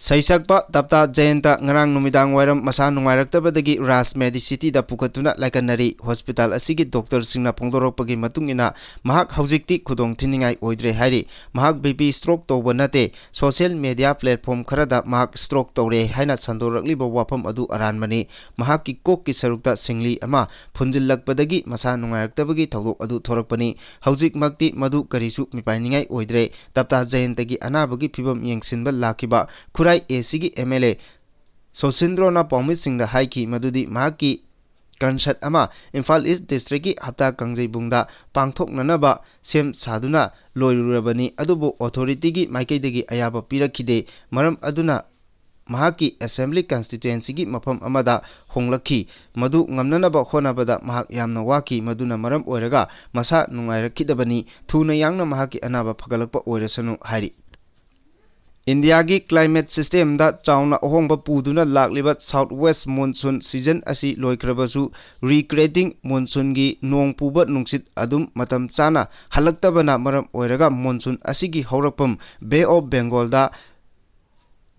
ꯁꯩꯁꯛꯄ ꯇꯞꯇꯥ ꯖꯌꯟꯇ ꯉꯔꯥꯡ ꯅꯨꯃꯤꯗꯥꯡ ꯋꯥꯏꯔꯝ ꯃꯁꯥ ꯅꯨꯡꯉꯥꯏꯔꯛꯇꯕꯗꯒꯤ ꯔꯥꯖ ꯃꯦꯗꯤꯁꯤꯇꯤꯗ ꯄꯨꯈꯠꯇꯨꯅ ꯂꯥꯏꯀꯠꯅꯔꯤ꯫ ꯍꯣꯁꯄꯤꯇꯥꯜ ꯑꯁꯤꯒꯤ ꯗꯣꯛꯇꯔꯁꯤꯡꯅ ꯐꯣꯡꯗꯣꯔꯛꯄꯒꯤ ꯃꯇꯨꯡ ꯏꯟꯅ, ꯃꯍꯥꯛ ꯍꯧꯖꯤꯛꯇꯤ ꯈꯨꯗꯣꯡ ꯊꯤꯅꯤꯡꯉꯥꯏ ꯑꯣꯏꯗ꯭ꯔꯦ ꯍꯥꯏꯔꯤ꯫ ꯃꯍꯥꯛ ꯕꯤ ꯄꯤ ꯁ꯭ꯇ꯭ꯔꯣꯛ ꯇꯧꯕ ꯅꯠꯇꯦ꯫ ꯁꯣꯁꯤꯌꯦꯜ ꯃꯦꯗꯤꯌꯥ ꯄ꯭ꯂꯦꯠꯐꯣꯔꯝ ꯈꯔꯗ ꯃꯍꯥꯛ ꯁ꯭ꯇ꯭ꯔꯣꯛ ꯇꯧꯔꯦ ꯍꯥꯏꯅ ꯁꯟꯗꯣꯔꯛꯂꯤꯕ ꯋꯥꯐꯝ ꯑꯗꯨ ꯑꯔꯥꯟꯕꯅꯤ꯫ ꯃꯍꯥꯛꯀꯤ ꯀꯣꯛꯀꯤ ꯁꯔꯨꯛꯇ ꯁꯤꯡꯂꯤ ꯑꯃ ꯐꯨꯟꯖꯤꯜꯂꯛꯄꯗꯒꯤ ꯃꯁꯥ ꯅꯨꯡꯉꯥꯏꯔꯛꯇꯕꯒꯤ ꯊꯧꯗꯣꯛ ꯑꯗꯨ ꯊꯣꯔꯛꯄꯅꯤ꯫ ꯍꯧꯖꯤꯛꯃꯛꯇꯤ ꯃꯗꯨ ꯀꯔꯤꯁꯨ ꯃꯤꯄꯥꯏꯅꯤꯡꯉꯥꯏ ꯑꯣꯏꯗ꯭ꯔꯦ꯫ ꯇꯞꯇꯥ ꯖꯌꯟꯇꯒꯤ ꯑꯅꯥꯕꯒꯤ ꯐꯤꯕꯝ ꯌꯦꯡꯁꯤꯟꯕ ꯂꯥꯛꯈꯤꯕ ꯈꯨꯔꯥꯏ ꯑꯦ ꯁꯤꯒꯤ ꯑꯦꯝ ꯑꯦꯜ ꯑꯦ ꯁꯣꯁꯤꯟꯗ꯭ꯔꯣꯅ ꯄꯥꯎꯃꯤꯁꯤꯡꯗ ꯍꯥꯏꯈꯤ ꯃꯗꯨꯗꯤ ꯃꯍꯥꯛꯀꯤ ꯀꯟꯁꯔꯠ ꯑꯃ ꯏꯝꯐꯥꯜ ꯏꯁ ꯗꯤꯁꯇ꯭ꯔꯤꯛꯀꯤ ꯍꯞꯇꯥ ꯀꯥꯡꯖꯩꯕꯨꯡꯗ ꯄꯥꯡꯊꯣꯛꯅꯅꯕ ꯁꯦꯝ ꯁꯥꯗꯨꯅ ꯂꯣꯏꯔꯨꯔꯕꯅꯤ, ꯑꯗꯨꯕꯨ ꯑꯣꯊꯣꯔꯤꯇꯤꯒꯤ ꯃꯥꯏꯀꯩꯗꯒꯤ ꯑꯌꯥꯕ ꯄꯤꯔꯛꯈꯤꯗꯦ꯫ ꯃꯔꯝ ꯑꯗꯨꯅ ꯃꯍꯥꯛꯀꯤ assembly constituencyꯒꯤ ꯃꯐꯝ ꯑꯃꯗ ꯍꯣꯡꯂꯛꯈꯤ꯫ ꯃꯗꯨ ꯉꯝꯅꯅꯕ ꯍꯣꯠꯅꯕꯗ ꯃꯍꯥꯛ ꯌꯥꯝꯅ ꯋꯥꯈꯤ, ꯃꯗꯨꯅ ꯃꯔꯝ ꯑꯣꯏꯔꯒ ꯃꯁꯥ ꯅꯨꯡꯉꯥꯏꯔꯛꯈꯤꯗꯕꯅꯤ꯫ ꯊꯨꯅ ꯌꯥꯡꯅ ꯃꯍꯥꯛꯀꯤ ꯑꯅꯥꯕ ꯐꯒꯠꯂꯛꯄ ꯑꯣꯏꯔꯁꯅꯨ ꯍꯥꯏꯔꯤ꯫ ꯏꯟꯗꯤꯌꯥꯒꯤ climate systemꯗ ꯆꯥꯎꯅ ꯑꯍꯣꯡꯕ ꯄꯨꯗꯨꯅ ꯂꯥꯛꯂꯤꯕ south west monsoon season ꯑꯁꯤ ꯂꯣꯏꯈ꯭ꯔꯕꯁꯨ, recreating monsoonꯒꯤ ꯅꯣꯡ ꯄꯨꯕ ꯅꯨꯡꯁꯤꯠ ꯑꯗꯨꯝ ꯃꯇꯝ ꯆꯥꯅ ꯍꯜꯂꯛꯇꯕꯅ ꯃꯔꯝ ꯑꯣꯏꯔꯒ monsoon ꯑꯁꯤꯒꯤ ꯍꯧꯔꯛꯐꯝ Bay of Bengalꯗ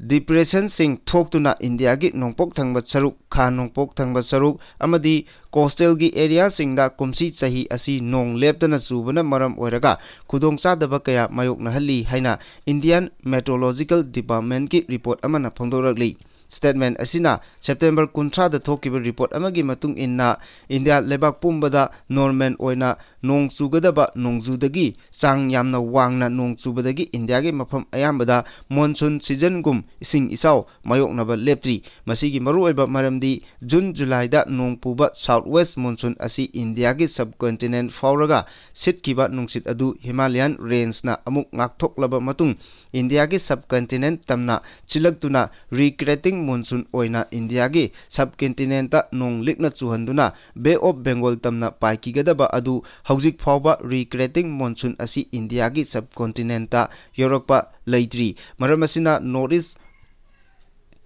depressionꯁꯤꯡ ꯊꯣꯛꯇꯨꯅ ꯏꯟꯗꯤꯌꯥꯒꯤ ꯅꯣꯡꯄꯣꯛ ꯊꯪꯕ ꯁꯔꯨꯛ, ꯈꯥ ꯅꯣꯡꯄꯣꯛ ꯊꯪꯕ ꯁꯔꯨꯛ ꯑꯃꯗꯤ coastalꯒꯤ areaꯁꯤꯡꯗ ꯀꯨꯝꯁꯤ ꯆꯍꯤ ꯑꯁꯤ ꯅꯣꯡ ꯂꯦꯞꯇꯅ ꯆꯨꯕꯅ ꯃꯔꯝ ꯑꯣꯏꯔꯒ ꯈꯨꯗꯣꯡꯆꯥꯗꯕ ꯀꯌꯥ ꯃꯥꯌꯣꯛꯅꯍꯜꯂꯤ ꯍꯥꯏꯅ Indian Meteorological Departmentꯀꯤ report ꯑꯃꯅ ꯐꯣꯡꯗꯣꯔꯛꯂꯤ꯫ Statement ꯑꯁꯤꯅ September ꯀꯨꯟꯊ꯭ꯔꯥꯗ ꯊꯣꯛꯈꯤꯕ report ꯑꯃꯒꯤ ꯃꯇꯨꯡ ꯏꯟꯅ, ꯏꯟꯗꯤꯌꯥ ꯂꯩꯕꯥꯛ ꯄꯨꯝꯕꯗ normal ꯑꯣꯏꯅ ꯅꯣꯡ ꯆꯨꯒꯗꯕ ꯅꯣꯡꯖꯨꯗꯒꯤ ꯆꯥꯡ ꯌꯥꯝꯅ ꯋꯥꯡꯅ ꯅꯣꯡ ꯆꯨꯕꯗꯒꯤ ꯏꯟꯗꯤꯌꯥꯒꯤ ꯃꯐꯝ ꯑꯌꯥꯝꯕꯗ monsoon seasonꯒꯨꯝ ꯏꯁꯤꯡ ꯏꯆꯥꯎ ꯃꯥꯌꯣꯛꯅꯕ ꯂꯦꯞꯇ꯭ꯔꯤ꯫ ꯃꯁꯤꯒꯤ ꯃꯔꯨꯑꯣꯏꯕ ꯃꯔꯝꯗꯤ June Julyꯗ ꯅꯣꯡ ꯄꯨꯕ south west monsoon ꯑꯁꯤ ꯏꯟꯗꯤꯌꯥꯒꯤ subcontinent ꯐꯥꯎꯔꯒ ꯁꯤꯠꯈꯤꯕ ꯅꯨꯡꯁꯤꯠ ꯑꯗꯨ Himalayan rangeꯅ ꯑꯃꯨꯛ ꯉꯥꯛꯊꯣꯛꯂꯕ ꯃꯇꯨꯡ, ꯏꯟꯗꯤꯌꯥꯒꯤ subcontinent ꯇꯝꯅ ꯆꯤꯜꯂꯛꯇꯨꯅ recreating monsoon ꯑꯣꯏꯅ ꯏꯟꯗꯤꯌꯥꯒꯤ subcontinentꯇ ꯅꯣꯡ ꯂꯤꯛꯅ ꯆꯨꯍꯟꯗꯨꯅ Bay of Bengal ꯇꯝꯅ ꯄꯥꯏꯈꯤꯒꯗꯕ ꯑꯗꯨ ꯍꯧꯖꯤꯛ ꯐꯥꯎꯕ recreating monsoon ꯑꯁꯤ ꯏꯟꯗꯤꯌꯥꯒꯤ subcontinentꯇ ꯌꯧꯔꯛꯄ ꯂꯩꯇ꯭ꯔꯤ꯫ ꯃꯔꯝ ꯑꯁꯤꯅ North East,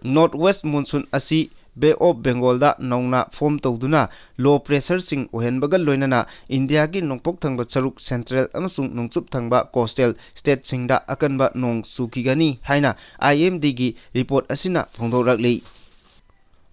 north west monsoon ꯑꯁꯤ Bay of Bengalꯗ ꯅꯧꯅ form ꯇꯧꯗꯨꯅ low pressureꯁꯤꯡ ꯑꯣꯏꯍꯟꯕꯒ ꯂꯣꯏꯅꯅ ꯏꯟꯗꯤꯌꯥꯒꯤ ꯅꯣꯡꯄꯣꯛ ꯊꯪꯕ ꯁꯔꯨꯛ, central ꯑꯃꯁꯨꯡ ꯅꯣꯡꯆꯨꯞ ꯊꯪꯕ coastal stateꯁꯤꯡꯗ ꯑꯀꯟꯕ ꯅꯣꯡ ꯆꯨꯈꯤꯒꯅꯤ ꯍꯥꯏꯅ IMDꯒꯤ report ꯑꯁꯤꯅ ꯐꯣꯡꯗꯣꯔꯛꯂꯤ꯫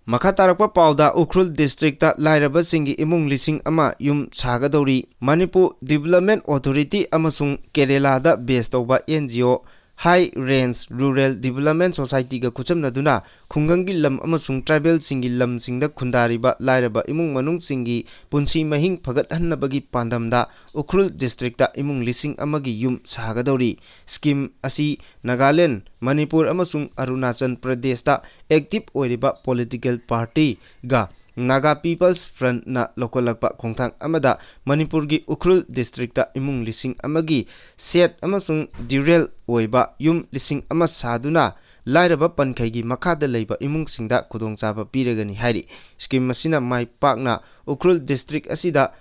ꯃꯈꯥ ꯇꯥꯔꯛꯄ ꯄꯥꯎꯗ, ꯎꯈ꯭ꯔꯨꯜ districtꯇ ꯂꯥꯏꯔꯕꯁꯤꯡꯒꯤ ꯏꯃꯨꯡ ꯂꯤꯁꯤꯡ ꯑꯃ ꯌꯨꯝ ꯁꯥꯒꯗꯧꯔꯤ꯫ Manipur Development Authority ꯑꯃꯁꯨꯡ ꯀꯦꯔꯦꯂꯥꯗ base ꯇꯧꯕ NGO High Range Rural Development Societyꯒ ꯈꯨꯠꯁꯝꯅꯗꯨꯅ ꯈꯨꯡꯒꯪꯒꯤ ꯂꯝ ꯑꯃꯁꯨꯡ tribalꯁꯤꯡꯒꯤ ꯂꯝꯁꯤꯡꯗ ꯈꯨꯟꯗꯥꯔꯤꯕ ꯂꯥꯏꯔꯕ ꯏꯃꯨꯡ ꯃꯅꯨꯡꯁꯤꯡꯒꯤ ꯄꯨꯟꯁꯤ ꯃꯍꯤꯡ ꯐꯒꯠꯍꯟꯅꯕꯒꯤ ꯄꯥꯟꯗꯝꯗ ꯎꯈ꯭ꯔꯨꯜ districtꯇ ꯏꯃꯨꯡ ꯂꯤꯁꯤꯡ ꯑꯃꯒꯤ ꯌꯨꯝ ꯁꯥꯒꯗꯧꯔꯤ꯫ Scheme ꯑꯁꯤ ꯅꯥꯒꯥꯂꯦꯟ, ꯃꯅꯤꯄꯨꯔ ꯑꯃꯁꯨꯡ ꯑꯔꯨꯅꯥꯆꯜ ꯄ꯭ꯔꯗꯦꯁꯇ active ꯑꯣꯏꯔꯤꯕ political partyꯒ Naga People's Frontꯅ ꯂꯧꯈꯠꯂꯛꯄ ꯈꯣꯡꯊꯥꯡ ꯑꯃꯗ ꯃꯅꯤꯄꯨꯔꯒꯤ ꯎꯈ꯭ꯔꯨꯜ districtꯇ ꯏꯃꯨꯡ ꯂꯤꯁꯤꯡ ꯑꯃꯒꯤ shed ꯑꯃꯁꯨꯡ dural ꯑꯣꯏꯕ ꯌꯨꯝ ꯂꯤꯁꯤꯡ ꯑꯃ ꯁꯥꯗꯨꯅ ꯂꯥꯏꯔꯕ ꯄꯟꯈꯩꯒꯤ ꯃꯈꯥꯗ ꯂꯩꯕ ꯏꯃꯨꯡꯁꯤꯡꯗ ꯈꯨꯗꯣꯡꯆꯥꯕ ꯄꯤꯔꯒꯅꯤ ꯍꯥꯏꯔꯤ꯫ ꯁ꯭ꯀꯤꯝ ꯑꯁꯤꯅ ꯃꯥꯏ ꯄꯥꯛꯅ ꯎꯈ꯭ꯔꯨꯜ ꯗꯤꯁꯇ꯭ꯔꯤꯛ ꯑꯁꯤꯗ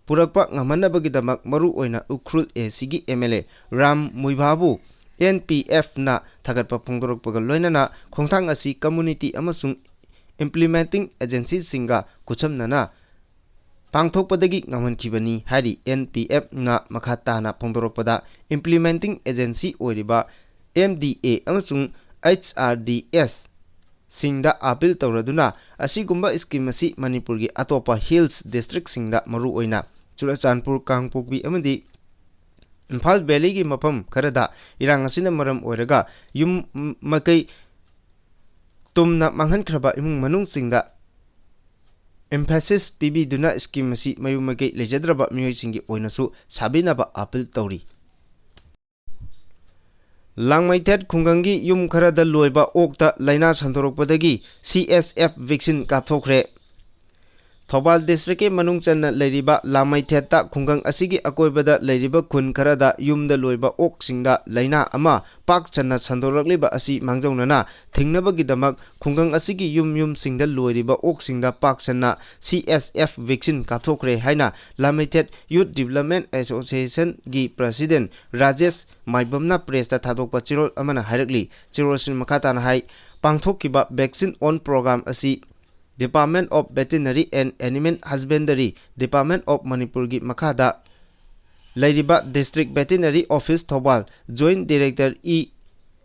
ꯄꯨꯔꯛꯄ ꯉꯝꯍꯟꯅꯕꯒꯤꯗꯃꯛ ꯃꯔꯨꯑꯣꯏꯅ ꯎꯈ꯭ꯔꯨꯜ ꯑꯦ ꯁꯤꯒꯤ ꯑꯦꯝ ꯑꯦꯜ ꯑꯦ ꯔꯥꯝ ꯃꯨꯏꯚꯥꯕꯨ ꯑꯦꯟ ꯄꯤ ꯑꯦꯐꯅ ꯊꯥꯒꯠꯄ ꯐꯣꯡꯗꯣꯔꯛꯄꯒ ꯂꯣꯏꯅꯅ ꯈꯣꯡꯊꯥꯡ ꯑꯁꯤ ꯀꯝꯃꯨꯅꯤꯇꯤ ꯑꯃꯁꯨꯡ ꯏꯝꯄ꯭ꯂꯤꯃꯦꯟꯇꯤꯡ ꯑꯦꯖꯦꯟꯁꯤꯁꯤꯡꯒ ꯈꯨꯠꯁꯝꯅꯅ ꯄꯥꯡꯊꯣꯛꯄꯗꯒꯤ ꯉꯝꯍꯟꯈꯤꯕꯅꯤ ꯍꯥꯏꯔꯤ꯫ ꯑꯦꯟ ꯄꯤ ꯑꯦꯐꯅ ꯃꯈꯥ ꯇꯥꯅ ꯐꯣꯡꯗꯣꯔꯛꯄꯗ, ꯏꯝꯄ꯭ꯂꯤꯃꯦꯟꯇꯤꯡ ꯑꯦꯖꯦꯟꯁꯤ ꯑꯣꯏꯔꯤꯕ ꯑꯦꯝ ꯗꯤ ꯑꯦ ꯑꯃꯁꯨꯡ ꯑꯩꯆ ꯑꯥꯔ ꯗꯤ ꯑꯦꯁ ꯁꯤꯡꯗ ꯑꯥꯄꯤꯜ ꯇꯧꯔꯗꯨꯅ ꯑꯁꯤꯒꯨꯝꯕ ꯁ꯭ꯀꯤꯝ ꯑꯁꯤ ꯃꯅꯤꯄꯨꯔꯒꯤ ꯑꯇꯣꯞꯄ ꯍꯤꯜꯁ ꯗꯤꯁꯇ꯭ꯔꯤꯛꯁꯤꯡꯗ, ꯃꯔꯨꯑꯣꯏꯅ ꯆꯨꯔꯆꯥꯟꯄꯨꯔ, ꯀꯥꯡꯄꯣꯛꯄꯤ ꯑꯃꯗꯤ ꯏꯝꯐꯥꯜ ꯚꯦꯂꯤꯒꯤ ꯃꯐꯝ ꯈꯔꯗ ꯏꯔꯥꯡ ꯑꯁꯤꯅ ꯃꯔꯝ ꯑꯣꯏꯔꯒ ꯌꯨꯝ ꯃꯀꯩ ꯇꯨꯝꯅ ꯃꯥꯡꯍꯟꯈ꯭ꯔꯕ ꯏꯃꯨꯡ ꯃꯅꯨꯡꯁꯤꯡꯗ emphasis ꯄꯤꯕꯤꯗꯨꯅ ꯁ꯭ꯀꯤꯝ ꯑꯁꯤ ꯃꯌꯨꯝ ꯃꯀꯩ ꯂꯩꯖꯗ꯭ꯔꯕ ꯃꯤꯑꯣꯏꯁꯤꯡꯒꯤ ꯑꯣꯏꯅꯁꯨ ꯁꯥꯕꯤꯅꯕ ꯑꯥꯄꯤꯜ ꯇꯧꯔꯤ꯫ ꯂꯥꯡꯃꯩꯊꯦꯠ ꯈꯨꯡꯒꯪꯒꯤ ꯌꯨꯝ ꯈꯔꯗ ꯂꯣꯏꯕ ꯑꯣꯛꯇ ꯂꯥꯏꯅꯥ ꯁꯟꯗꯣꯔꯛꯄꯗꯒꯤ ꯁꯤ ꯑꯦꯁ ꯑꯦꯐ ꯚꯦꯛꯁꯤꯟ ꯀꯥꯞꯊꯣꯛꯈ꯭ꯔꯦ꯫ ꯊꯧꯕꯥꯜ ꯗꯤꯁꯇ꯭ꯔꯤꯛꯀꯤ ꯃꯅꯨꯡ ꯆꯟꯅ ꯂꯩꯔꯤꯕ ꯂꯥꯡꯃꯩꯊꯦꯠꯇ ꯈꯨꯡꯒꯪ ꯑꯁꯤꯒꯤ ꯑꯀꯣꯏꯕꯗ ꯂꯩꯔꯤꯕ ꯈꯨꯟ ꯈꯔꯗ ꯌꯨꯝꯗ ꯂꯣꯏꯕ ꯑꯣꯛꯁꯤꯡꯗ ꯂꯥꯏꯅꯥ ꯑꯃ ꯄꯥꯛ ꯁꯟꯅ ꯁꯟꯗꯣꯔꯛꯂꯤꯕ ꯑꯁꯤ ꯃꯥꯡꯖꯧꯅꯅ ꯊꯤꯡꯅꯕꯒꯤꯗꯃꯛ ꯈꯨꯡꯒꯪ ꯑꯁꯤꯒꯤ ꯌꯨꯝ ꯌꯨꯝꯁꯤꯡꯗ ꯂꯣꯏꯔꯤꯕ ꯑꯣꯛꯁꯤꯡꯗ ꯄꯥꯛ ꯁꯟꯅ ꯁꯤ ꯑꯦꯁ ꯑꯦꯐ ꯚꯦꯛꯁꯤꯟ ꯀꯥꯞꯊꯣꯛꯈ꯭ꯔꯦ ꯍꯥꯏꯅ ꯂꯥꯃꯩꯊꯦꯠ ꯌꯨꯠ ꯗꯤꯕ꯭ꯂꯞꯃꯦꯟ ꯑꯦꯁꯣꯁꯤꯌꯦꯁꯟꯒꯤ ꯄ꯭ꯔꯁꯤꯗꯦꯟ ꯔꯥꯖꯦꯁ ꯃꯥꯏꯕꯝꯅ ꯄ꯭ꯔꯦꯁꯇ ꯊꯥꯗꯣꯛꯄ ꯆꯦꯔꯣꯜ ꯑꯃꯅ ꯍꯥꯏꯔꯛꯂꯤ꯫ ꯆꯦꯔꯣꯜ ꯑꯁꯤꯅ ꯃꯈꯥ ꯇꯥꯅ ꯍꯥꯏ, ꯄꯥꯡꯊꯣꯛꯈꯤꯕ ꯚꯦꯛꯁꯤꯟ ꯑꯣꯟ ꯄ꯭ꯔꯣꯒ꯭ꯔꯥꯝ ꯑꯁꯤ Department of Veterinary and Animal Husbandry, Department of ꯃꯅꯤꯄꯨꯔꯒꯤ ꯃꯈꯥꯗ ꯂꯩꯔꯤꯕ District Veterinary Office Thoubal, Joint Director E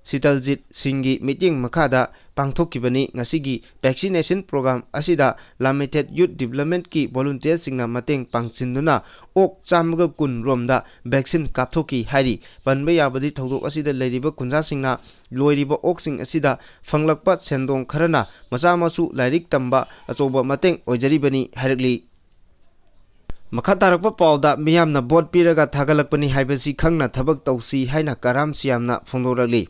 ꯁꯤꯇꯜꯖꯤꯠ ꯁꯤꯡꯒꯤ ꯃꯤꯠꯌꯦꯡ ꯃꯈꯥꯗ ꯄꯥꯡꯊꯣꯛꯈꯤꯕꯅꯤ꯫ ꯉꯁꯤꯒꯤ ꯚꯦꯛꯁꯤꯅꯦꯁꯟ ꯄ꯭ꯔꯣꯒ꯭ꯔꯥꯝ ꯑꯁꯤꯗ ꯂꯥꯃꯩꯊꯦꯠ ꯌꯨꯠ ꯗꯤꯕ꯭ꯂꯞꯃꯦꯟꯠꯀꯤ ꯚꯣꯂꯨꯟꯇꯤꯌꯔꯁꯤꯡꯅ ꯃꯇꯦꯡ ꯄꯥꯡꯁꯤꯟꯗꯨꯅ ꯑꯣꯛ ꯆꯥꯝꯃꯒ ꯀꯨꯟ ꯔꯣꯝꯗ ꯚꯦꯛꯁꯤꯟ ꯀꯥꯞꯊꯣꯛꯈꯤ ꯍꯥꯏꯔꯤ꯫ ꯄꯟꯕ ꯌꯥꯕꯗꯤ, ꯊꯧꯗꯣꯛ ꯑꯁꯤꯗ ꯂꯩꯔꯤꯕ ꯈꯨꯟꯖꯥꯁꯤꯡꯅ ꯂꯣꯏꯔꯤꯕ ꯑꯣꯛꯁꯤꯡ ꯑꯁꯤꯗ ꯐꯪꯂꯛꯄ ꯁꯦꯟꯗꯣꯡ ꯈꯔꯅ ꯃꯆꯥ ꯃꯁꯨ ꯂꯥꯏꯔꯤꯛ ꯇꯝꯕ ꯑꯆꯧꯕ ꯃꯇꯦꯡ ꯑꯣꯏꯖꯔꯤꯕꯅꯤ ꯍꯥꯏꯔꯛꯂꯤ꯫ ꯃꯈꯥ ꯇꯥꯔꯛꯄ ꯄꯥꯎꯗ, ꯃꯤꯌꯥꯝꯅ ꯚꯣꯠ ꯄꯤꯔꯒ ꯊꯥꯒꯠꯂꯛꯄꯅꯤ ꯍꯥꯏꯕꯁꯤ ꯈꯪꯅ ꯊꯕꯛ ꯇꯧꯁꯤ ꯍꯥꯏꯅ ꯀꯔꯥꯝ ꯁꯤꯌꯥꯝꯅ ꯐꯣꯡꯗꯣꯔꯛꯂꯤ꯫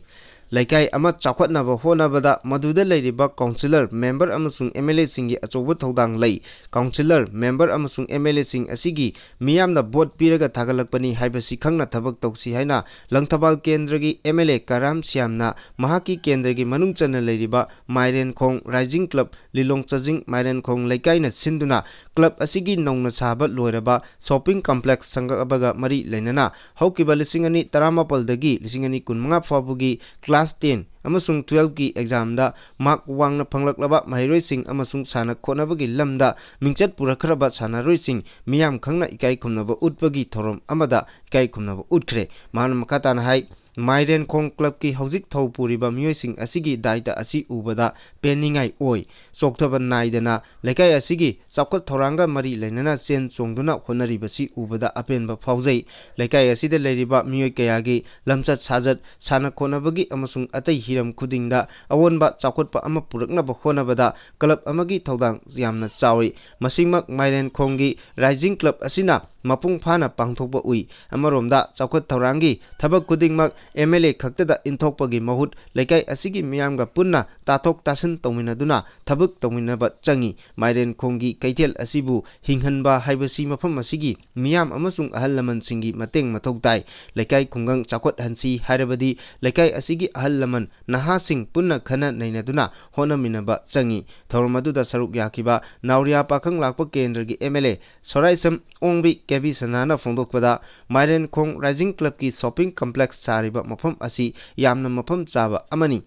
ꯂꯩꯀꯥꯏ ꯑꯃ ꯆꯥꯎꯈꯠꯅꯕ ꯍꯣꯠꯅꯕꯗ ꯃꯗꯨꯗ ꯂꯩꯔꯤꯕ ꯀꯥꯎꯟꯁꯤꯂꯔ, ꯃꯦꯝꯕꯔ ꯑꯃꯁꯨꯡ ꯑꯦꯝ ꯑꯦꯜ ꯑꯦꯁꯤꯡꯒꯤ ꯑꯆꯧꯕ ꯊꯧꯗꯥꯡ ꯂꯩ꯫ ꯀꯥꯎꯟꯁꯤꯂꯔ, ꯃꯦꯝꯕꯔ ꯑꯃꯁꯨꯡ ꯑꯦꯝ ꯑꯦꯜ ꯑꯦꯁꯤꯡ ꯑꯁꯤꯒꯤ ꯃꯤꯌꯥꯝꯅ ꯚꯣꯠ ꯄꯤꯔꯒ ꯊꯥꯒꯠꯂꯛꯄꯅꯤ ꯍꯥꯏꯕꯁꯤ ꯈꯪꯅ ꯊꯕꯛ ꯇꯧꯁꯤ ꯍꯥꯏꯅ ꯂꯪꯊꯕꯥꯜ ꯀꯦꯟꯗ꯭ꯔꯒꯤ ꯑꯦꯝ ꯑꯦꯜ ꯑꯦ ꯀꯔꯥꯝ ꯁ꯭ꯌꯥꯝꯅ ꯃꯍꯥꯛꯀꯤ ꯀꯦꯟꯗ꯭ꯔꯒꯤ ꯃꯅꯨꯡ ꯆꯟꯅ ꯂꯩꯔꯤꯕ ꯃꯥꯏꯔꯦꯟꯈꯣꯡ ꯔꯥꯏꯖꯤꯡ ꯀ꯭ꯂꯕ, ꯂꯤꯂꯣꯡ ꯆꯥꯖꯤꯡ ꯃꯥꯏꯔꯦꯟꯈꯣꯡ ꯂꯩꯀꯥꯏꯅ ꯁꯤꯟꯗꯨꯅ ꯀ꯭ꯂꯕ ꯑꯁꯤꯒꯤ ꯅꯧꯅ ꯁꯥꯕ ꯂꯣꯏꯔꯕ ꯁꯣꯞꯄꯤꯡ ꯀꯝꯄ꯭ꯂꯦꯛꯁ ꯁꯪꯒꯥꯕꯒ ꯃꯔꯤ ꯂꯩꯅꯅ ꯍꯧꯈꯤꯕ ꯂꯤꯁꯤꯡ ꯑꯅꯤ ꯇꯔꯥꯃꯥꯄꯜꯗꯒꯤ ꯂꯤꯁꯤꯡ ꯑꯅꯤ ꯀꯨꯟꯃꯉꯥ ꯐꯥꯎꯕꯒꯤ ꯀ꯭ꯂꯥꯁ ꯇꯦꯟ ꯑꯃꯁꯨꯡ ꯇꯨꯋꯦꯜꯐꯀꯤ ꯑꯦꯛꯖꯥꯝꯗ ꯃꯥꯔꯛ ꯋꯥꯡꯅ ꯐꯪꯂꯛꯂꯕ ꯃꯍꯩꯔꯣꯏꯁꯤꯡ ꯑꯃꯁꯨꯡ ꯁꯥꯟꯅ ꯈꯣꯠꯅꯕꯒꯤ ꯂꯝꯗ ꯃꯤꯡꯆꯠ ꯄꯨꯔꯛꯈ꯭ꯔꯕ ꯁꯥꯟꯅꯔꯣꯏꯁꯤꯡ ꯃꯤꯌꯥꯝ ꯈꯪꯅ ꯏꯀꯥꯏ ꯈꯨꯝꯅꯕ ꯎꯠꯄꯒꯤ ꯊꯧꯔꯝ ꯑꯃꯗ ꯏꯀꯥꯏ ꯈꯨꯝꯅꯕ ꯎꯠꯈ꯭ꯔꯦ꯫ ꯃꯍꯥꯛꯅ ꯃꯈꯥ ꯇꯥꯅ ꯍꯥꯏ, ꯃꯥꯏꯔꯦꯟꯈꯣꯡ ꯀ꯭ꯂꯕꯀꯤ ꯍꯧꯖꯤꯛ ꯊꯧ ꯄꯨꯔꯤꯕ ꯃꯤꯑꯣꯏꯁꯤꯡ ꯑꯁꯤꯒꯤ ꯗꯥꯏꯇ ꯑꯁꯤ ꯎꯕꯗ ꯄꯦꯟꯅꯤꯡꯉꯥꯏ ꯑꯣꯏ꯫ ꯆꯣꯛꯊꯕ ꯅꯥꯏꯗꯅ ꯂꯩꯀꯥꯏ ꯑꯁꯤꯒꯤ ꯆꯥꯎꯈꯠ ꯊꯧꯔꯥꯡꯒ ꯃꯔꯤ ꯂꯩꯅꯅ ꯆꯦꯟ ꯆꯣꯡꯗꯨꯅ ꯍꯣꯠꯅꯔꯤꯕꯁꯤ ꯎꯕꯗ ꯑꯄꯦꯟꯕ ꯐꯥꯎꯖꯩ꯫ ꯂꯩꯀꯥꯏ ꯑꯁꯤꯗ ꯂꯩꯔꯤꯕ ꯃꯤꯑꯣꯏ ꯀꯌꯥꯒꯤ ꯂꯝꯆꯠ ꯁꯥꯖꯠ, ꯁꯥꯟꯅ ꯈꯣꯠꯅꯕꯒꯤ ꯑꯃꯁꯨꯡ ꯑꯇꯩ ꯍꯤꯔꯝ ꯈꯨꯗꯤꯡꯗ ꯑꯑꯣꯟꯕ ꯆꯥꯎꯈꯠꯄ ꯑꯃ ꯄꯨꯔꯛꯅꯕ ꯍꯣꯠꯅꯕꯗ ꯀ꯭ꯂꯕ ꯑꯃꯒꯤ ꯊꯧꯗꯥꯡ ꯌꯥꯝꯅ ꯆꯥꯎꯏ꯫ ꯃꯁꯤꯃꯛ ꯃꯥꯏꯔꯦꯟꯈꯣꯡꯒꯤ ꯔꯥꯏꯖꯤꯡ ꯀ꯭ꯂꯕ ꯑꯁꯤꯅ ꯃꯄꯨꯡ ꯐꯥꯅ ꯄꯥꯡꯊꯣꯛꯄ ꯎꯏ꯫ ꯑꯃꯔꯣꯝꯗ ꯆꯥꯎꯈꯠ ꯊꯧꯔꯥꯡꯒꯤ ꯊꯕꯛ ꯈꯨꯗꯤꯡꯃꯛ ꯑꯦꯝ ꯑꯦꯜ ꯑꯦ ꯈꯛꯇꯗ ꯏꯟꯊꯣꯛꯄꯒꯤ ꯃꯍꯨꯠ ꯂꯩꯀꯥꯏ ꯑꯁꯤꯒꯤ ꯃꯤꯌꯥꯝꯒ ꯄꯨꯟꯅ ꯇꯥꯊꯣꯛ ꯇꯥꯁꯤꯟ ꯇꯧꯃꯤꯟꯅꯗꯨꯅ ꯊꯕꯛ ꯇꯧꯃꯤꯟꯅꯕ ꯆꯪꯏ꯫ ꯃꯥꯏꯔꯦꯟꯈꯣꯡꯒꯤ ꯀꯩꯊꯦꯜ ꯑꯁꯤꯕꯨ ꯍꯤꯡꯍꯟꯕ ꯍꯥꯏꯕꯁꯤ ꯃꯐꯝ ꯑꯁꯤꯒꯤ ꯃꯤꯌꯥꯝ ꯑꯃꯁꯨꯡ ꯑꯍꯜ ꯂꯃꯟꯁꯤꯡꯒꯤ ꯃꯇꯦꯡ ꯃꯊꯧ ꯇꯥꯏ꯫ ꯂꯩꯀꯥꯏ ꯈꯨꯡꯒꯪ ꯆꯥꯎꯈꯠꯍꯟꯁꯤ ꯍꯥꯏꯔꯕꯗꯤ ꯂꯩꯀꯥꯏ ꯑꯁꯤꯒꯤ ꯑꯍꯜ ꯂꯃꯟ ꯅꯍꯥꯁꯤꯡ ꯄꯨꯟꯅ ꯈꯟꯅ ꯅꯩꯅꯗꯨꯅ ꯍꯣꯠꯅꯃꯤꯟꯅꯕ ꯆꯪꯏ꯫ ꯊꯧꯔꯝ ꯑꯗꯨꯗ ꯁꯔꯨꯛ ꯌꯥꯈꯤꯕ ꯅꯥꯎꯔꯤꯌꯥ ꯄꯥꯈꯪ ꯂꯥꯛꯄ ꯀꯦꯟꯗ꯭ꯔꯒꯤ ꯑꯦꯝ ꯑꯦꯜ ꯑꯦ ꯁꯣꯔꯥꯏꯁꯝ ꯑꯣꯡꯕꯤ ꯀꯦ ꯕꯤ ꯁꯅꯥꯅ ꯐꯣꯡꯗꯣꯛꯄꯗ, ꯃꯥꯏꯔꯦꯟꯈꯣꯡ ꯔꯥꯏꯖꯤꯡ ꯀ꯭ꯂꯕꯀꯤ ꯁꯣꯞꯄꯤꯡ ꯀꯝꯄ꯭ꯂꯦꯛꯁ ꯁꯥꯔꯤꯕ ꯃꯐꯝ ꯑꯁꯤ ꯌꯥꯝꯅ ꯃꯐꯝ ꯆꯥꯕ ꯑꯃꯅꯤ꯫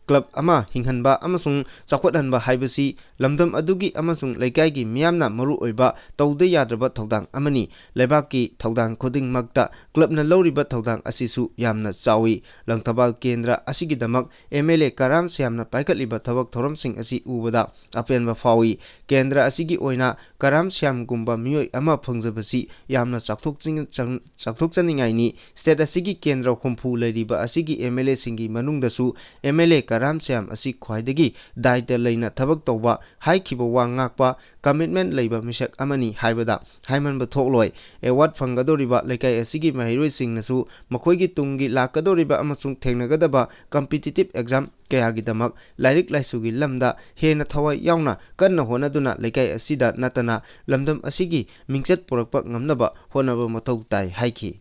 ꯀ꯭ꯂꯕ ꯑꯃ ꯍꯤꯡꯍꯟꯕ ꯑꯃꯁꯨꯡ ꯆꯥꯎꯈꯠꯍꯟꯕ ꯍꯥꯏꯕꯁꯤ ꯂꯝꯗꯝ ꯑꯗꯨꯒꯤ ꯑꯃꯁꯨꯡ ꯂꯩꯀꯥꯏꯒꯤ ꯃꯤꯌꯥꯝꯅ ꯃꯔꯨꯑꯣꯏꯕ ꯇꯧꯗ ꯌꯥꯗ꯭ꯔꯕ ꯊꯧꯗꯥꯡ ꯑꯃꯅꯤ꯫ ꯂꯩꯕꯥꯛꯀꯤ ꯊꯧꯗꯥꯡ ꯈꯨꯗꯤꯡꯃꯛꯇ ꯀ꯭ꯂꯕꯅ ꯂꯧꯔꯤꯕ ꯊꯧꯗꯥꯡ ꯑꯁꯤꯁꯨ ꯌꯥꯝꯅ ꯆꯥꯎꯏ꯫ ꯂꯪꯊꯕꯥꯜ ꯀꯦꯟꯗ꯭ꯔ ꯑꯁꯤꯒꯤꯗꯃꯛ ꯑꯦꯝ ꯑꯦꯜ ꯑꯦ ꯀꯔꯥꯝ ꯁ꯭ꯌꯥꯝꯅ ꯄꯥꯏꯈꯠꯂꯤꯕ ꯊꯕꯛ ꯊꯧꯔꯝꯁꯤꯡ ꯑꯁꯤ ꯎꯕꯗ ꯑꯄꯦꯟꯕ ꯐꯥꯎꯏ꯫ ꯀꯦꯟꯗ꯭ꯔ ꯑꯁꯤꯒꯤ ꯑꯣꯏꯅ ꯀꯔꯥꯝ ꯁ꯭ꯌꯥꯝꯒꯨꯝꯕ ꯃꯤꯑꯣꯏ ꯑꯃ ꯐꯪꯖꯕꯁꯤ ꯌꯥꯝꯅ ꯆꯥꯎꯊꯣꯛꯆꯤꯡ-, ꯆꯪ-, ꯆꯥꯎꯊꯣꯛꯆꯅꯤꯡꯉꯥꯏꯅꯤ꯫ ꯁ꯭ꯇꯦꯠ ꯑꯁꯤꯒꯤ ꯀꯦꯟꯗ꯭ꯔ ꯍꯨꯝꯐꯨ ꯂꯩꯔꯤꯕ ꯑꯁꯤꯒꯤ ꯑꯦꯝ ꯑꯦꯜ ꯑꯦꯁꯤꯡꯒꯤ ꯃꯅꯨꯡꯗꯁꯨ M L A Ram Shyam ꯑꯁꯤ ꯈ꯭ꯋꯥꯏꯗꯒꯤ ꯗꯥꯏꯇ ꯂꯩꯅ ꯊꯕꯛ ꯇꯧꯕ, ꯍꯥꯏꯈꯤꯕ ꯋꯥ ꯉꯥꯛꯄ, ꯀꯃꯤꯠꯃꯦꯟ ꯂꯩꯕ ꯃꯤꯁꯛ ꯑꯃꯅꯤ ꯍꯥꯏꯕꯗ ꯍꯥꯏꯃꯟꯕ ꯊꯣꯛꯂꯣꯏ꯫ ꯑꯦꯋꯥꯔꯗ ꯐꯪꯒꯗꯧꯔꯤꯕ ꯂꯩꯀꯥꯏ ꯑꯁꯤꯒꯤ ꯃꯍꯩꯔꯣꯏꯁꯤꯡꯅꯁꯨ ꯃꯈꯣꯏꯒꯤ ꯇꯨꯡꯒꯤ ꯂꯥꯛꯀꯗꯧꯔꯤꯕ ꯑꯃꯁꯨꯡ ꯊꯦꯡꯅꯒꯗꯕ ꯀꯝꯄꯤꯇꯤꯇꯤꯚ ꯑꯦꯛꯖꯥꯝ ꯀꯌꯥꯒꯤꯗꯃꯛ ꯂꯥꯏꯔꯤꯛ ꯂꯥꯏꯁꯨꯒꯤ ꯂꯝꯗ ꯍꯦꯟꯅ ꯊꯋꯥꯏ ꯌꯥꯎꯅ ꯀꯟꯅ ꯍꯣꯠꯅꯗꯨꯅ ꯂꯩꯀꯥꯏ ꯑꯁꯤꯗ ꯅꯠꯇꯅ ꯂꯝꯗꯝ ꯑꯁꯤꯒꯤ ꯃꯤꯡꯆꯠ ꯄꯨꯔꯛꯄ ꯉꯝꯅꯕ ꯍꯣꯠꯅꯕ ꯃꯊꯧ ꯇꯥꯏ ꯍꯥꯏꯈꯤ꯫